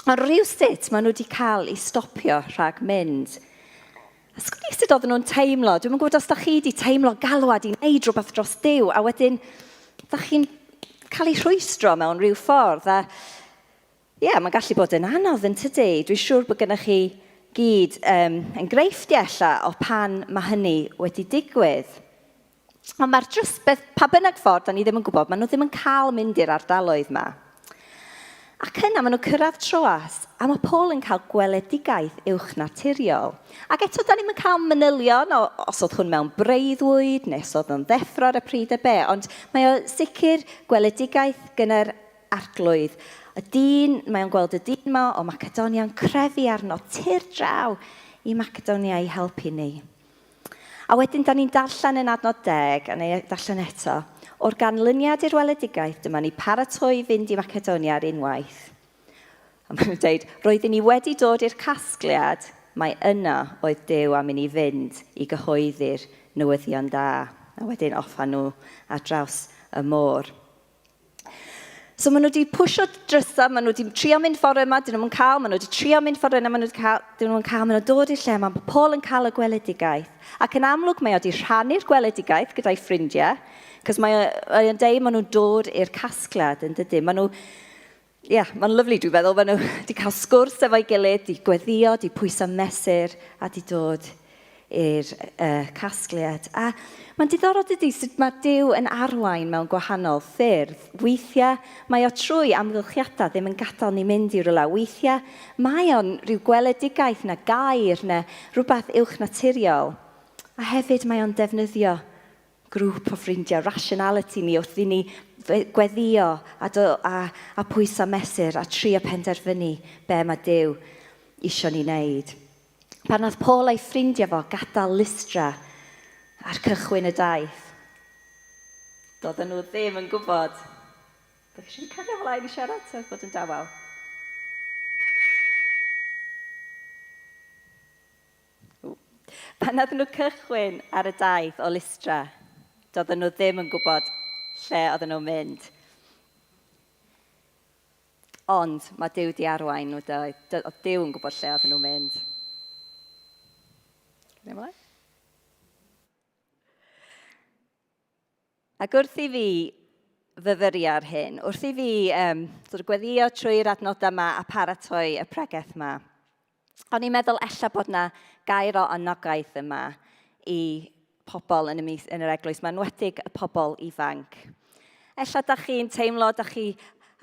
ond rhywsut maen nhw wedi cael eu stopio rhag mynd. A sgwn i sut oedden nhw'n teimlo. Dwi'm yn gwybod os da chi wedi teimlo galwad i wneud rhywbeth dros Duw, a wedyn da chi'n cael eu rhwystro mewn rhyw ffordd. A ie, yeah, mae'n gallu bod yn anodd yn tydi. Dwi'n siŵr bod gennych chi gyd um, enghreifftiau ella o pan mae hynny wedi digwydd. Ond mae'r drws, beth, pa bynnag ffordd, da ni ddim yn gwybod, maen nhw ddim yn cael mynd i'r ardaloedd yma. Ac yna maen nhw'n cyrraedd Troas, a mae Paul yn cael gweledigaeth uwch naturiol. Ac eto, da ni'n cael manylion o, os oedd hwn mewn breuddwyd, neu os oedd o'n ddeffro ar y pryd a be, ond mae o sicr gweledigaeth gyda'r arglwydd. Y dyn, mae o'n gweld y dyn yma o Macedonia yn crefu arno, tir draw i Macedonia i helpu ni. A wedyn, da ni'n darllen yn adnod deg, a neu darllen eto, o'r ganlyniad i'r weledigaeth, dyma ni paratoi i fynd i Macedonia ar unwaith. A maen nhw'n dweud, roeddwn ni wedi dod i'r casgliad mai yna oedd Duw am i ni fynd i gyhoeddi'r newyddion da. A wedyn off â nhw ar draws y môr. So maen nhw wedi pwysio drysau, maen nhw wedi trio mynd ffordd yma, dyn nhw'n cael, maen nhw wedi trio mynd ffordd yna, maen nhw wedi cael, dyn nhw'n cael, maen nhw'n dod i'r lle, mae Paul yn cael y gweledigaeth. Ac yn amlwg mae o wedi rhannu'r gweledigaeth gyda'i ffrindiau, cos mae o'n deud maen nhw'n dod i'r casgliad yn dydyn. Maen nhw, ie, yeah, mae'n lyflu dwi'n meddwl, maen nhw wedi cael sgwrs efo'i gilydd, di gweddio, di pwyso mesur a di dod i'r uh, casgliad. A mae'n diddorol dydy sut mae Duw yn arwain mewn gwahanol ffyrdd. Weithiau mae o trwy amgylchiadau ddim yn gadael ni mynd i rywle. Weithiau mae o'n rhyw gweledigaeth na gair neu rhywbeth uwch naturiol. A hefyd mae o'n defnyddio grŵp o ffrindiau, rationality ni wrth i ni gweddio a, do, a, a pwyso mesur a trio penderfynu be mae Duw isio ni wneud. Pan nath Paul a'i ffrindiau fo gadael Lystra ar cychwyn y daith, doedden nhw ddim yn gwybod. Dych chi eisiau cario ymlaen i siarad ta bod yn dawel? Pan nath nhw cychwyn ar y daith o Lystra, doedden nhw ddim yn gwybod lle oedden nhw'n mynd. Ond mae Duw 'di arwain nhw doedd? Oedd Duw yn gwybod lle oedden nhw'n mynd. Cario ymlaen. Ac wrth i fi fyfyrio ar hyn, wrth i fi um, sort of gweddio trwy'r adnodau yma a paratoi y pregeth yma, o'n i'n meddwl ella bod yna gair o anogaeth yma i pobl yn y, mis, yn yr eglwys, mae'n enwedig y pobl ifanc. Ella da chi'n teimlo, da chi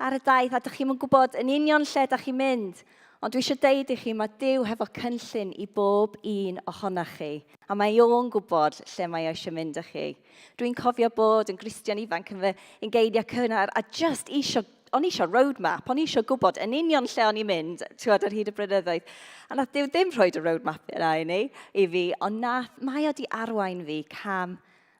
ar y daith a da chi'n gwybod yn union lle da chi'n mynd. Ond dwi eisiau deud i chi, mae Duw hefo cynllun i bob un ohonoch chi. A mae o'n gwybod lle mae o eisiau mynd â chi. Dwi'n cofio bod yn Gristion ifanc yn fy ungeiniau cynnar a just eisiau o'n i eisiau roadmap, o'n i eisiau gwybod yn union lle o'n i'n mynd, ti'n ar hyd y blynyddoedd. A nath Duw ddim rhoi y roadmap yna i ni, i fi, ond nath, mae o di arwain fi cam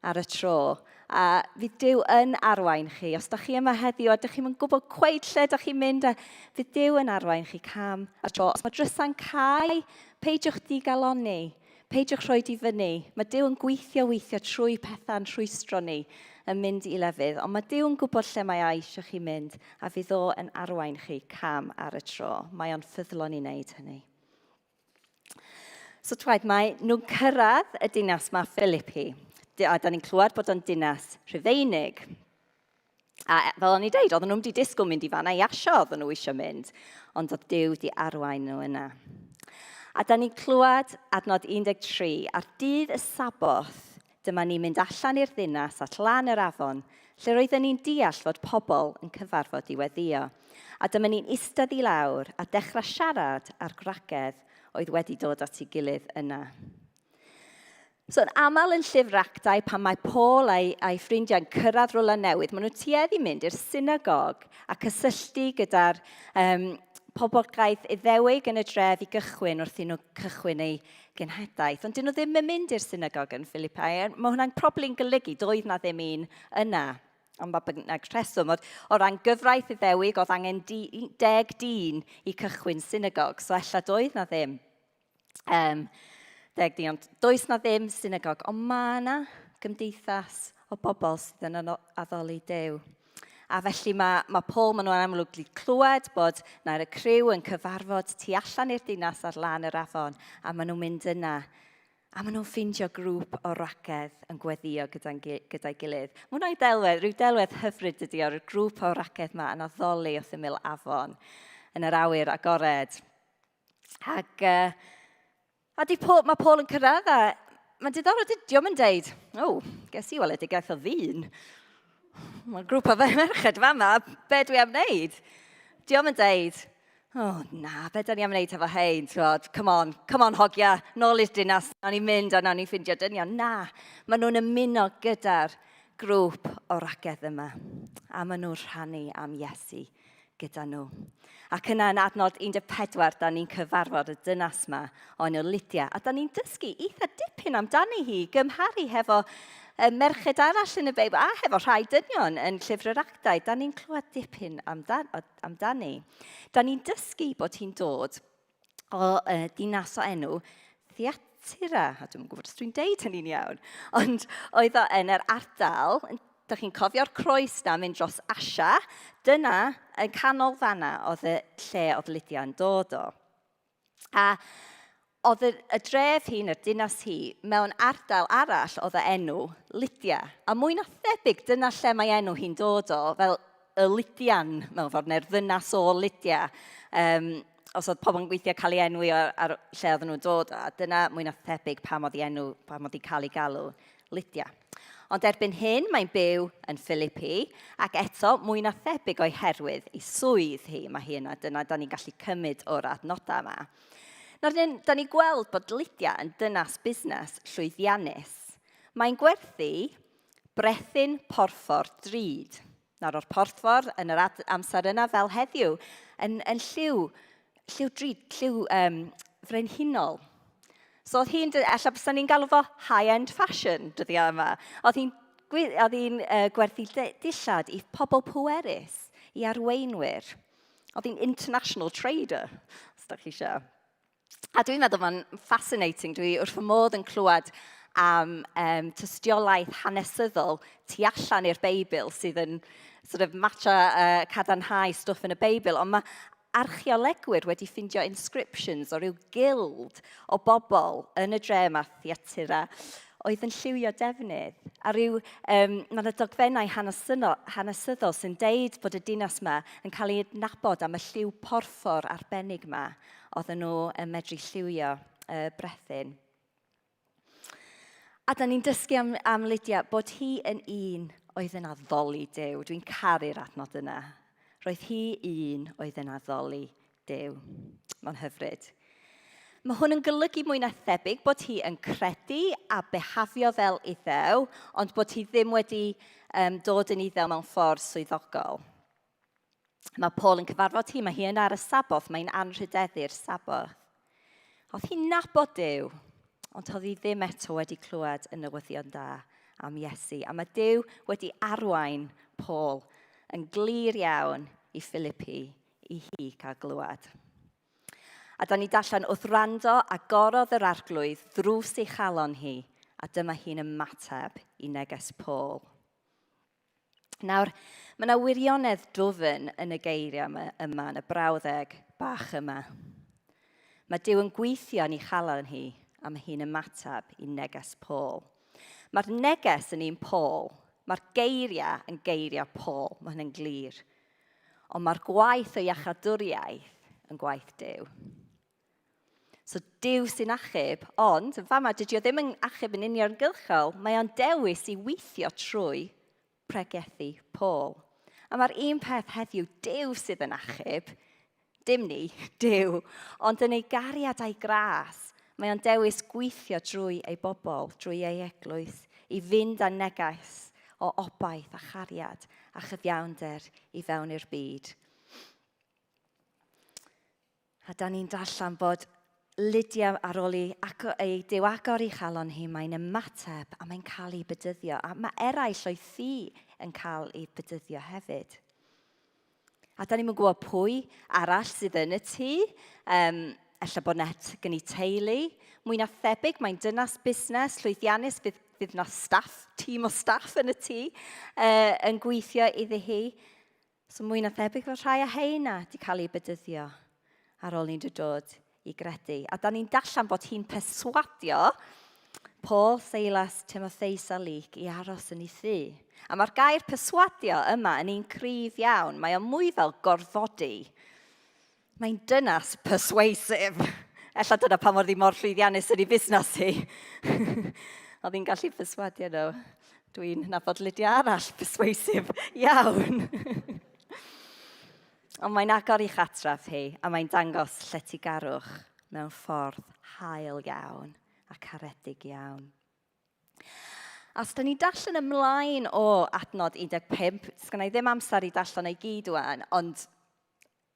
ar y tro. A fydd Duw yn arwain chi. Os da chi yma heddiw a da chi'n gwybod cweit lle da chi'n mynd, a fydd Duw yn arwain chi cam ar y tro. Os mae drysa'n cau, peidiwch digalonni. Peidiwch rhoi i fyny. Mae Duw yn gweithio weithio trwy pethau'n rhwystro ni yn mynd i lefydd, ond mae Duw yn gwybod lle mae o eisiau chi mynd, a fydd o yn arwain chi cam ar y tro. Mae o'n ffyddlon i wneud hynny. So twaid, mae nhw'n cyrraedd y dinas mae Philippi. A da ni'n clywed bod o'n dinas Rhufeinig. A e, fel o'n i dweud, oedden nhw'n wedi disgwyl mynd i fanna i asio, oedden nhw eisiau mynd, ond oedd Duw wedi arwain nhw yna. A da ni'n clywed adnod 13, ar dydd y Saboth, dyma ni'n mynd allan i'r ddinas at lan yr afon, lle roedden ni'n deall fod pobl yn cyfarfod i weddio. A dyma ni'n eistedd i lawr a dechrau siarad â'r gwragedd oedd wedi dod at ei gilydd yna. So, yn aml yn llyfr Actau, pan mae Paul a'i, a'i ffrindiau'n cyrraedd rhywle newydd, maen nhw'n tueddu mynd i'r synagog a cysylltu gyda'r um, poblogaeth Iddewig yn y dref i gychwyn wrth i nhw cychwyn eu genhedaeth. Ond dyn nhw ddim yn mynd i'r synagog yn Philippi. Mae hwnna'n probli'n golygu doedd na ddim un yna. Ond mae bynnag rheswm, o, o ran gyfraith Iddewig, oedd angen di, deg dyn i cychwyn synagog, so ella doedd na ddim. Um, deg di, ond does na ddim synagog, ond mae yna gymdeithas o bobl sydd yn addoli Duw. A felly mae, mae Paul, maen nhw'n amlwg wedi clywed bod na'r y criw yn cyfarfod tu allan i'r dinas ar lan yr afon, a maen nhw'n mynd yna. A maen nhw'n ffindio grŵp o ragedd yn gweddio gyda'i gyda gilydd. Mae hwnna'n delwedd, rhyw delwedd hyfryd dydy o'r grŵp o ragedd yma yn addoli wrth ymyl afon yn yr awyr agored. Ac, uh, a di Paul, mae Paul yn cyrraedd a mae'n diddorol, dydy o'm yn deud, o, oh, ges i weledigaeth o ddyn. Mae'r grŵp o ferched fama, be dwi am wneud? Di o'm yn deud, o oh, na, be da ni am wneud efo hein, ti'n come on, come on hogia, nôl i'r dinas, nawn ni mynd a nawn ni ffindio dynion. Na, maen nhw'n ymuno gyda'r grŵp o ragedd yma, a maen nhw'n rhannu am Iesu gyda nhw. Ac yna yn adnod 14, da ni'n cyfarfod y dynas ma o enw Lydia, a da ni'n dysgu eitha dipyn amdani hi, gymharu hefo merched arall yn y Beibl, a hefo rhai dynion yn Llyfr yr Actau. Da ni'n clywed dipyn amdan, amdani. Da ni'n dysgu bod hi'n dod o uh, dinas o enw Thyatira, a dwi'n gwybod os dwi'n deud hynny'n iawn, ond oedd o yn yr ardal, da chi'n cofio'r croes na mynd dros Asia, dyna, yn canol fanna, oedd y lle oedd Lydia yn dod o. A oedd y, y dref hi, neu'r dinas hi, mewn ardal arall oedd y enw Lydia. A mwy na thebyg, dyna lle mae enw hi'n dod o, fel y Lydian, mewn ffordd, neu'r ddynas o Lydia. Um, os oedd pobl yn gweithio cael ei enwi ar, ar lle oedden nhw'n dod, a dyna mwy na thebyg pam oedd ei enw, pam oedd hi cael ei galw Lydia. Ond erbyn hyn mae'n byw yn Philippi, ac eto mwy na thebyg o'i herwydd ei swydd hi, mae hi yna, dyna da ni'n gallu cymryd o'r adnodau yma. Nawr, da ni'n gweld bod Lydia yn dynas busnes llwyddiannus. Mae'n gwerthu brethyn porffor drud. Nawr o'r porffor yn yr amser yna fel heddiw, yn, yn lliw, lliw drud, lliw um, frenhinol. So oedd hi'n, ella bysa ni'n galw fo high-end fashion dyddiau yma. Oedd hi'n oedd hi'n uh, gwerthu dillad i pobl pwerus, i arweinwyr. Oedd hi'n international trader, os da chi eisiau. A dwi'n meddwl mae'n fascinating, dwi wrth fy modd yn clywed am um, tystiolaeth hanesyddol tu allan i'r Beibl sydd yn sort of matcha uh, cadarnhau stwff yn y Beibl, ond mae archeolegwyr wedi ffindio inscriptions o ryw guild o bobl yn y dre yma, Thyatira, oedd yn lliwio defnydd. A rhyw, um, mae yna dogfennau hanesyddol sy'n deud bod y dinas yma yn cael ei adnabod am y lliw porffor arbennig yma oedden nhw yn medru lliwio y brethyn. A da ni'n dysgu am, am Lydia bod hi yn un oedd yn addoli Duw. Dwi'n caru'r adnod yna. Roedd hi un oedd yn addoli Duw. Mae'n hyfryd. Mae hwn yn golygu mwy na thebyg bod hi yn credu a behafio fel iddew, ond bod hi ddim wedi um, dod yn iddew mewn ffordd swyddogol. Mae Paul yn cyfarfod hi, mae hi yna ar y Saboth, mae'n anrhydeddu'r Saboth. Oedd hi'n nabod Duw, ond oedd hi ddim eto wedi clywed y newyddion da am Iesu. A mae Duw wedi arwain Paul yn glir iawn i Philippi i hi cael glywed. A da ni darllen wrth rando agorodd yr arglwydd ddrws ei chalon hi, a dyma hi'n ymateb i neges Paul. Nawr, mae yna wirionedd dwfn yn y geiriau yma, yma, yn y brawddeg bach yma. Mae Duw yn gweithio yn ei chalon hi, a mae hi'n ymateb i neges Paul. Mae'r neges yn un Paul, mae'r geiriau yn geiriau Paul, mae hynny'n glir. Ond mae'r gwaith o iachadwriaeth yn gwaith Duw. So Duw sy'n achub, ond yn fama dydy o ddim yn achub yn uniongyrchol, mae o'n dewis i weithio trwy pregethu Paul. A mae'r un peth heddiw, Duw sydd yn achub, dim ni, Duw, ond yn ei gariad a'i gras, mae o'n dewis gweithio drwy ei bobl, drwy ei eglwys, i fynd â neges o obaith a chariad a chyfiawnder i fewn i'r byd. A da ni'n darllen bod Lydia ar ôl i ago, ei Duw agor ei chalon hi, mae'n ymateb a mae'n cael ei bedyddio. A mae eraill o'i thŷ yn cael ei bedyddio hefyd. A da ni'n gwybod pwy arall sydd yn y tŷ. Um, ella bod net gen i teulu. Mwy na thebyg, mae'n dynas busnes llwyddiannus, fydd, fydd na staff, tîm o staff yn y tŷ uh, yn gweithio iddi hi. So mwy na thebyg fod rhai o heina di cael eu bedyddio ar ôl i'n dod i gredu. A da ni'n darllen bod hi'n perswadio Paul, Silas, Timotheus a Luc i aros yn ei thŷ. A mae'r gair perswadio yma yn un cryf iawn. Mae o mwy fel gorfodi. Mae'n dynas persuasive. Ella dyna pa mor ddi mor llwyddiannus yn ei busnes hi. Oedd hi'n gallu perswadio nhw. Dwi'n nabod Lydia arall persuasive iawn. Ond mae'n agor ei chatref hi a mae'n dangos lletygarwch mewn ffordd hael iawn a caredig iawn. A os da ni'n darllen ymlaen o adnod 15, sgynna i ddim amser i darllen o'i gyd wan, ond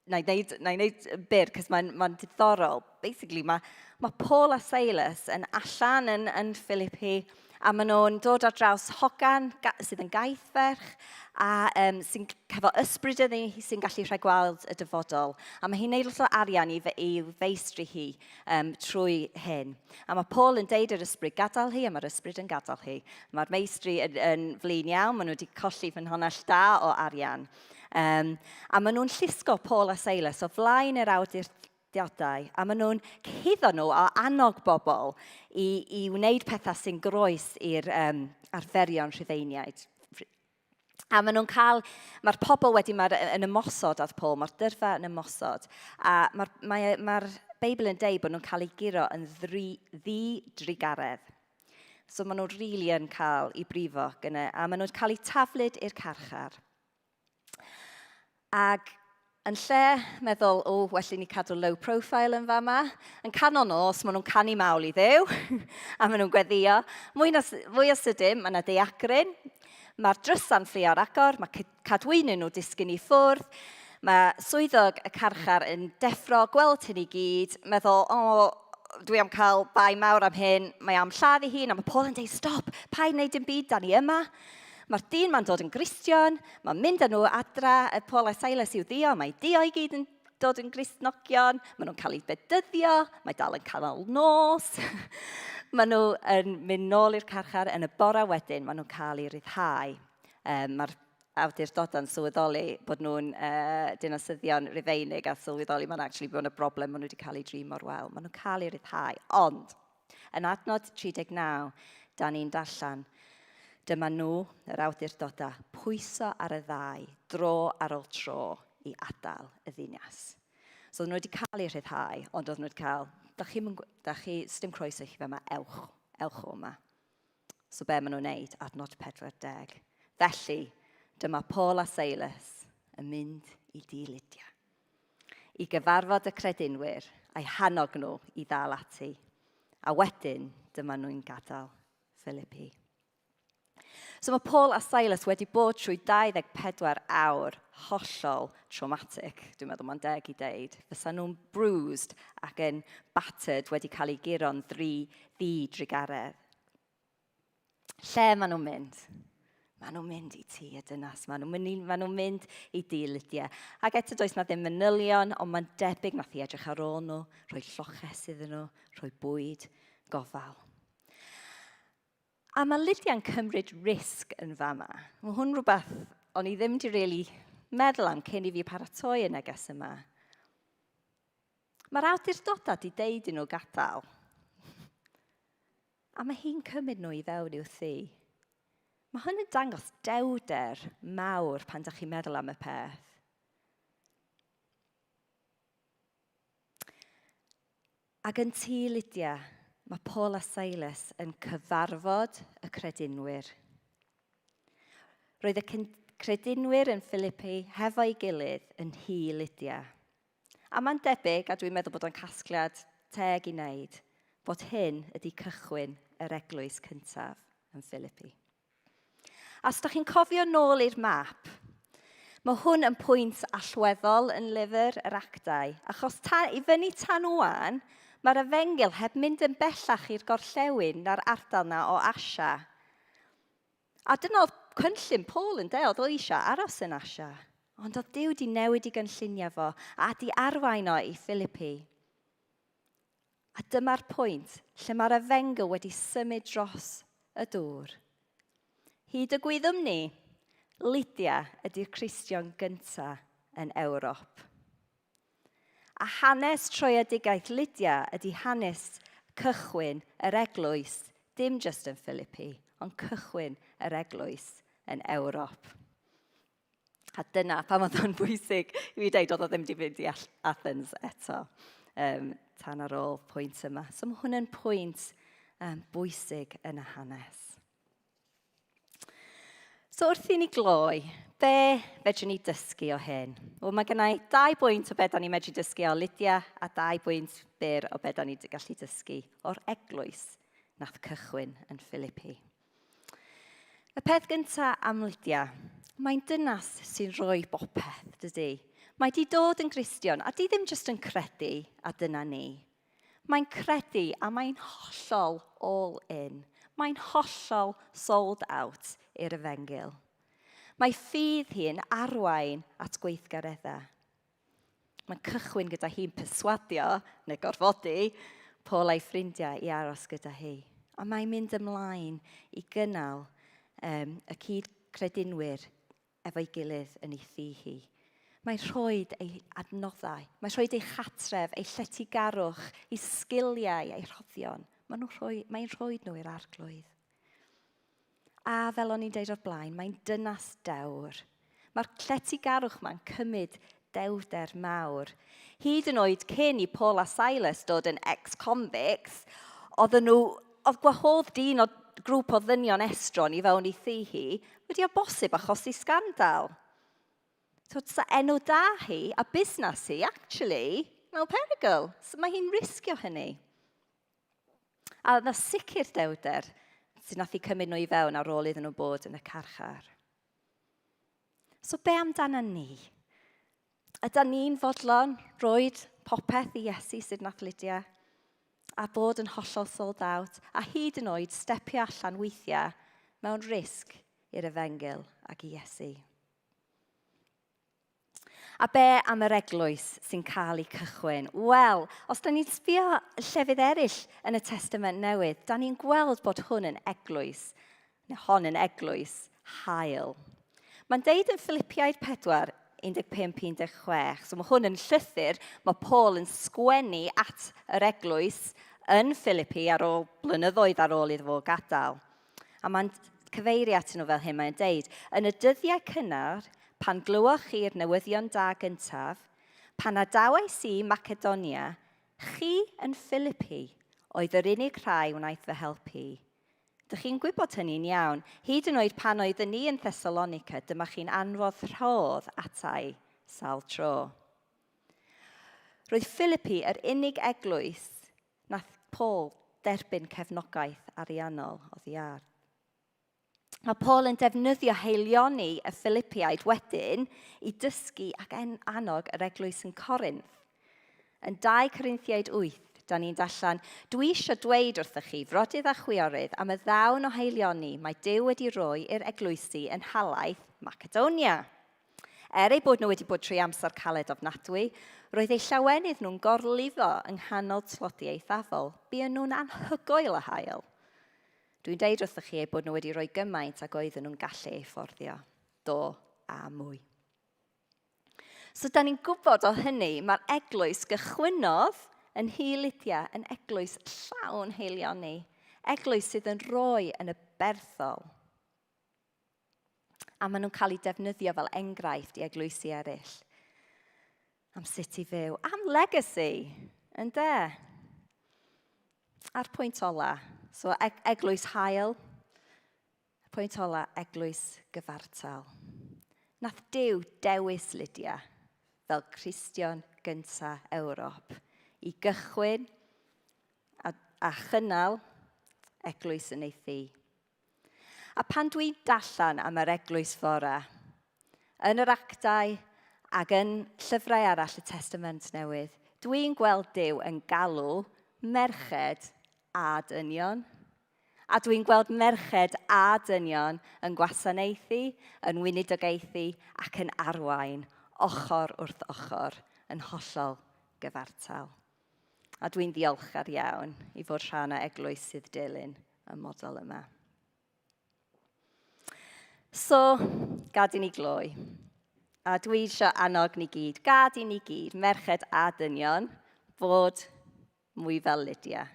na i wneud, na i wneud byr, cos mae'n ma diddorol. Basically, mae, mae Paul a Silas yn allan yn, yn Philippi, a maen nhw'n dod ar draws hogan sydd yn gaethferch, a um, sy'n hefo ysbryd iddi sy'n gallu rhai gweld y dyfodol. A mae hi'n neud lot o arian i, i feistri hi um, trwy hyn. A mae Paul yn deud i'r ysbryd gadael hi, a mae'r ysbryd yn gadael hi. Mae'r meistri yn, yn flin iawn, maen nhw wedi colli ffynhonnell da o arian. Um, a maen nhw'n llusgo Paul a Silas o flaen yr awdurdodau, a maen nhw'n cyhuddo nhw o annog bobl i, i wneud pethau sy'n groes i'r um, arferion Rhufeiniaid. A maen nhw'n cael, mae'r pobl wedi mae'r, yn ymosod ar Paul, mae'r dyrfa yn ymosod. A mae'r mae, mae Beibl yn deud bod nhw'n cael eu guro yn ddri, ddi-drugaredd. So maen nhw'n rili really yn cael eu brifo gyda, a maen nhw'n cael eu taflud i'r carchar. Ac yn lle meddwl, o, well i ni cadw low profile yn fama, yn canol nos, maen nhw'n canu mawl i ddew, a maen nhw'n gweddio. Mwy, na, mwy o sydyn, mae yna deiagryn, mae'r drysa'n fflio ar agor, mae cadwyni nhw disgyn i ffwrdd, mae swyddog y carchar yn deffro, gweld hyn i gyd, meddwl, o, dwi am cael bai mawr am hyn, mae am lladd ei hun, a mae Paul yn dweud, stop, paid wneud dim byd, da ni yma. Mae'r dyn ma'n dod yn Gristion, mae'n mynd â nhw adra, y Paul a Silas i'w ddio, mae dio i gyd yn dod yn Gristnogion, maen nhw'n cael eu bedyddio, mae dal yn canol nos. maen nhw yn mynd nôl i'r carchar yn y bore wedyn, maen nhw'n cael eu rhyddhau. Um, Mae'r awdurdodau'n sylweddoli bod nhw'n uh, dinasyddion Rufeinig a sylweddoli mae'n actually bod yna broblem, maen nhw wedi cael eu drin mor wel. Maen nhw'n cael eu rhyddhau. Ond, yn adnod 39, Da ni'n darllen, dyma nhw, yr awdurdodau, pwyso ar y ddau, dro ar ôl tro, i adael y ddinas. So oedden nhw wedi cael eu rhyddhau, ond oedden nhw wedi cael, da chi, da chi, sdim croeso i chi fe yma, ewch, ewch o yma. So be maen nhw'n wneud? Adnod 40. Felly, dyma Paul a Silas yn mynd i dŷ Lydia i gyfarfod y credinwyr a'i hannog nhw i ddal ati. A wedyn, dyma nhw'n gadael Philippi. So mae Paul a Silas wedi bod trwy 24 awr hollol traumatic, dwi'n meddwl mae'n deg i deud. Fysa nhw'n bruised ac yn battered wedi cael eu guro'n ddri ddi-drugaredd. Lle maen nhw'n mynd? Maen nhw'n mynd i tŷ y dynas, maen nhw'n mynd, maen nhw mynd i dŷ Lydia. Ac eto does na ddim manylion, ond mae'n debyg nath i edrych ar ôl nhw, rhoi lloches iddyn nhw, rhoi bwyd, gofal. A mae Lydia'n cymryd risg yn fama. Mae hwn rhywbeth o'n i ddim wedi really meddwl am cyn i fi paratoi y neges yma. Mae'r awdurdodau wedi deud i nhw gadael. A mae hi'n cymryd nhw i fewn i'w thŷ. Mae hwn yn dangos dewder mawr pan ydych chi'n meddwl am y peth. Ac yn tŷ Lydia, mae Paul a Silas yn cyfarfod y credinwyr. Roedd y credinwyr yn Philippi hefo'i gilydd yn nhŷ Lydia. A mae'n debyg, a dwi'n meddwl bod o'n casgliad teg i wneud, bod hyn ydy cychwyn yr eglwys cyntaf yn Philippi. A os ydych chi'n cofio nôl i'r map, mae hwn yn pwynt allweddol yn lyfr yr actau, achos ta, i fyny tan wan, mae'r efengyl heb mynd yn bellach i'r gorllewin na'r ardal na o Asia. A dyna oedd cynllun Paul yn de, oedd o eisiau aros yn Asia. Ond oedd Duw di newid i gynlluniau fo a di arwain o i Philippi. A dyma'r pwynt lle mae'r efengyl wedi symud dros y dŵr. Hyd y gwyddwn ni, Lydia ydy'r Cristion gyntaf yn Ewrop. A hanes troedigaeth Lydia ydy hanes cychwyn yr eglwys, dim jyst yn Philippi, ond cychwyn yr eglwys yn Ewrop. A dyna pam oedd o'n bwysig i fi dweud oedd o ddim wedi fynd i Athens eto um, tan ar ôl pwynt yma. So mae hwn yn pwynt um, bwysig yn y hanes. So wrth i ni gloi, be fedrwn ni dysgu o hyn? Wel, mae gennau dau bwynt o beth da ni'n medru dysgu o Lydia a dau bwynt byr o beth da ni'n gallu dysgu o'r eglwys nath cychwyn yn Philippi. Y peth gyntaf am Lydia, mae'n dynas sy'n rhoi bopeth, dydy. Mae di dod yn Gristion a di ddim jyst yn credu a dyna ni. Mae'n credu a mae'n hollol all in. Mae'n hollol sold out i'r efengyl. Mae ffydd hi'n arwain at gweithgareddau. Mae'n cychwyn gyda hi'n perswadio, neu gorfodi, Paul a'i ffrindiau i aros gyda hi. A mae'n mynd ymlaen i gynnal um, y cyd-credinwyr efo'i gilydd yn ei thŷ hi. Mae'n rhoi ei adnoddau, mae'n rhoi ei chatref, ei lletygarwch, ei sgiliau, ei rhoddion. Mae'n rhoi, mae'n rhoi nhw i'r arglwydd. A fel o'n i'n deud o'r blaen, mae'n dynas dewr. Mae'r lletygarwch ma'n cymryd dewrder mawr. Hyd yn oed cyn i Paul a Silas dod yn ex-convicts, oedden nhw, oedd gwahodd dyn o grŵp o ddynion estron i fewn i thŷ hi wedi o bosib achosi sgandal. So, sa enw da hi a busnes hi, actually, mewn perygl. So mae hi'n risgio hynny. A yna sicr dewder sy'n nath i cymryd nhw i fewn ar ôl iddyn nhw bod yn y carchar. So be amdana ni? Ydy ni'n fodlon roed popeth i Iesu sydd nath Lydia? A bod yn hollol sold out, a hyd yn oed stepio allan weithiau mewn risg i'r efengyl ac i Iesu. A be am yr eglwys sy'n cael ei cychwyn? Wel, os da ni'n sbio llefydd eraill yn y Testament Newydd, da ni'n gweld bod hwn yn eglwys, neu hon yn eglwys hael. Mae'n deud yn Philippiaid 4, 15-16, so mae hwn yn llythyr, mae Paul yn sgwennu at yr eglwys yn Philippi ar ôl blynyddoedd ar ôl iddo fo gadael. A mae'n cyfeirio atyn nhw fel hyn, mae'n deud, yn y dyddiau cynnar, pan glywoch chi'r newyddion da gyntaf, pan adawais i Macedonia, chi yn Philippi oedd yr unig rhai wnaeth fy helpu. Dych chi'n gwybod hynny'n iawn. Hyd yn oed pan oeddwn ni yn Thessalonica, dyma chi'n anfodd rhodd atai sawl tro. Roedd Philippi yr unig eglwys nath Paul derbyn cefnogaeth ariannol oddi ar. Mae Paul yn defnyddio heilioni y Philippiaid wedyn i dysgu ac en annog yr eglwys yn Corinth. Yn 2 Corinthiaid 8, da ni'n darllen, Dwi eisiau dweud wrthych chi, frodydd a chwiorydd, am y ddawn o haelioni mae Duw wedi rhoi i'r eglwysi yn nhalaith Macedonia. Er eu bod nhw wedi bod trwy amser caled ofnadwy, roedd eu llawenydd nhw'n gorlifo yng nghanol tlodi eithafol. Buon nhw'n anhygoel o hael. Dwi'n deud wrthych chi eu bod nhw wedi rhoi gymaint ag oedden nhw'n gallu ei fforddio. Do, a mwy. So, da ni'n gwybod o hynny, mae'r eglwys gychwynnodd yn Nhŷ Lydia yn eglwys llawn heilioni. Eglwys sydd yn rhoi yn y berthol. A maen nhw'n cael eu defnyddio fel enghraifft i eglwysi eraill. Am sut i fyw. Am legacy, ynde? A'r pwynt ola, so eglwys hael, y pwynt ola, eglwys gyfartal. Nath Duw dewis Lydia fel Cristion gynta Ewrop i gychwyn a, a chynnal eglwys yn ei thŷ. A pan dwi'n darllen am yr eglwys fora, yn yr actau ac yn llyfrau arall y Testament Newydd, dwi'n gweld Duw yn galw merched a dynion. A dwi'n gweld merched a dynion yn gwasanaethu, yn weinidogaethu ac yn arwain ochr wrth ochr yn hollol gyfartal. A dwi'n ddiolchgar iawn i fod rhan o eglwys sydd dilyn y model yma. So, gad i ni gloi. A dwi eisiau annog ni gyd, gad i ni gyd, merched a dynion, fod mwy fel Lydia.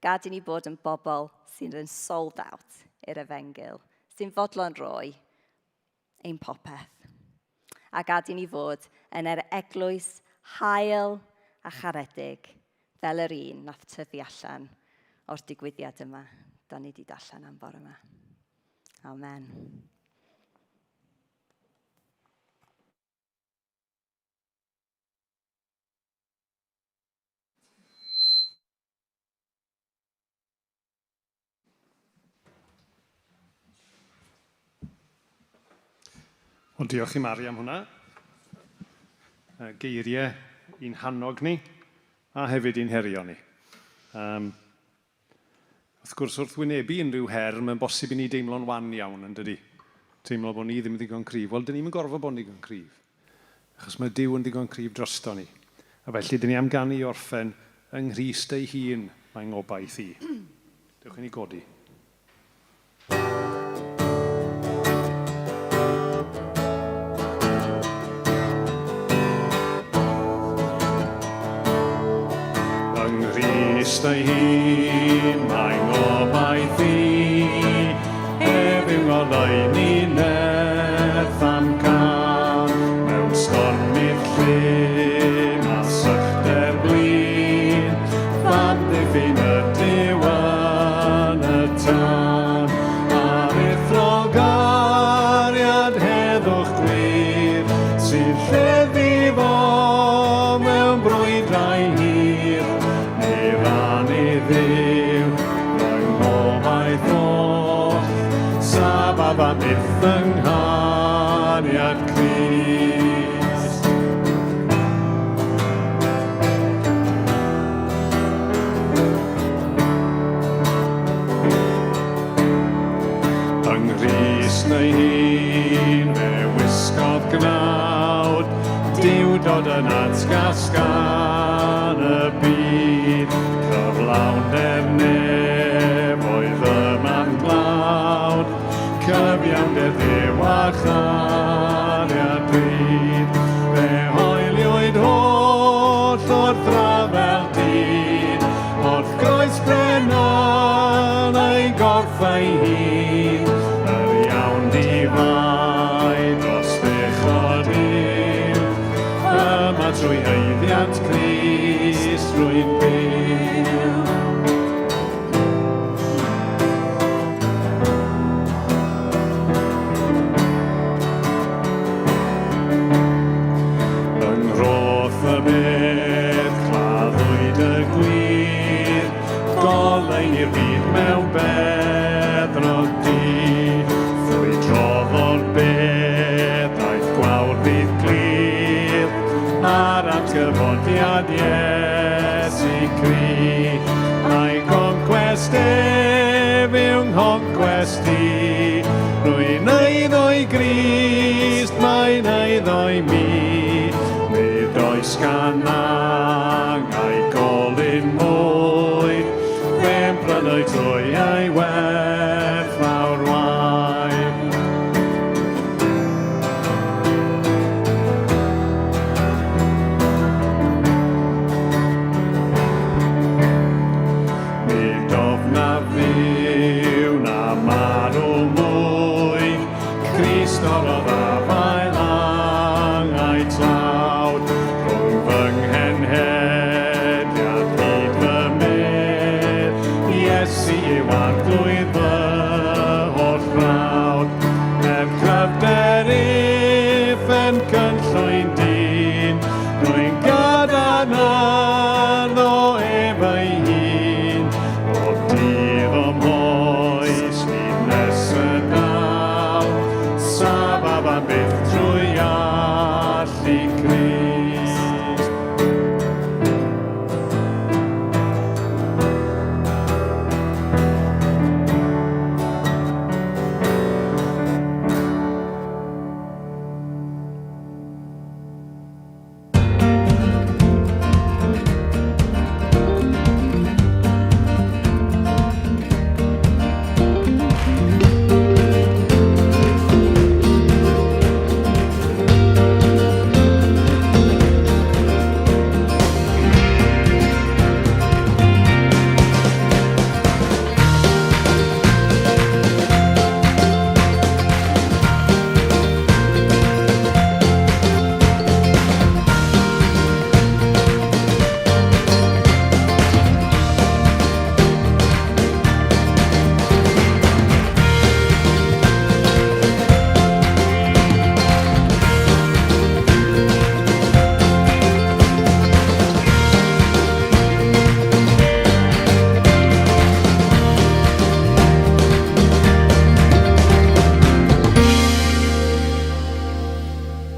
Gad i ni bod yn bobl sydd yn sold out i'r efengyl, sy'n fodlon roi ein popeth. A gad i ni fod yn yr eglwys hael a charedig fel yr un nath tyfu allan o'r digwyddiad yma da ni wedi darllen am bore yma. Amen. Wel, diolch i Mari am hwnna. Geiriau i'n hannog ni, a hefyd i'n herio ni. Um, wrth gwrs, wrth wynebu unrhyw her, mae'n bosib i ni deimlo'n wan iawn, yn dydy? Teimlo bod ni ddim yn ddigon cryf. Wel, dyn ni'm yn gorfod bod yn ddigon cryf. Achos mae Duw yn ddigon cryf drosto ni. A felly, dyn ni am ganu i orffen yng Nghrist ei hun, mae ngobaith i. Dewch i ni godi. Yng Nghrist ei hun, mae ngobaith i. Ef yw ngoleuni nerth a'm cân, mewn stormydd llym a sychder blin, f'amddiffyn ydyw yn y tân. Aruthrol gariad heddwch gwir, sy'n lleddfu fo mewn brwydrau hir, ni ran i Dduw, fy ngobaith oll, safaf am byth yng nghariad Crist. Yng Nghrist ei hun fe wisgodd gnawd, Duwdod yn atgas gan y byd, cyflawnder nefoedd y man glawd, cyfiawnder Dduw a chariad rhydd. Fe hoeliwyd holl wrth rafel dyn, wrth groes brennan a'i gorff ei hun. bechod yw. Yma trwy haeddiant Crist rwy'n byw. Yng nghroth y bedd claddwyd y gwir, goleuni'r byd mewn beddrod du. Ffrwydrodd o'r bedd, daeth gwawr ddydd glir, ar atgyfodiad Iesu Crist. A'i goncwest ef yw nghoncwest i, rwy'n eiddo i Grist, mae'n eiddo i mi. Nid oes gan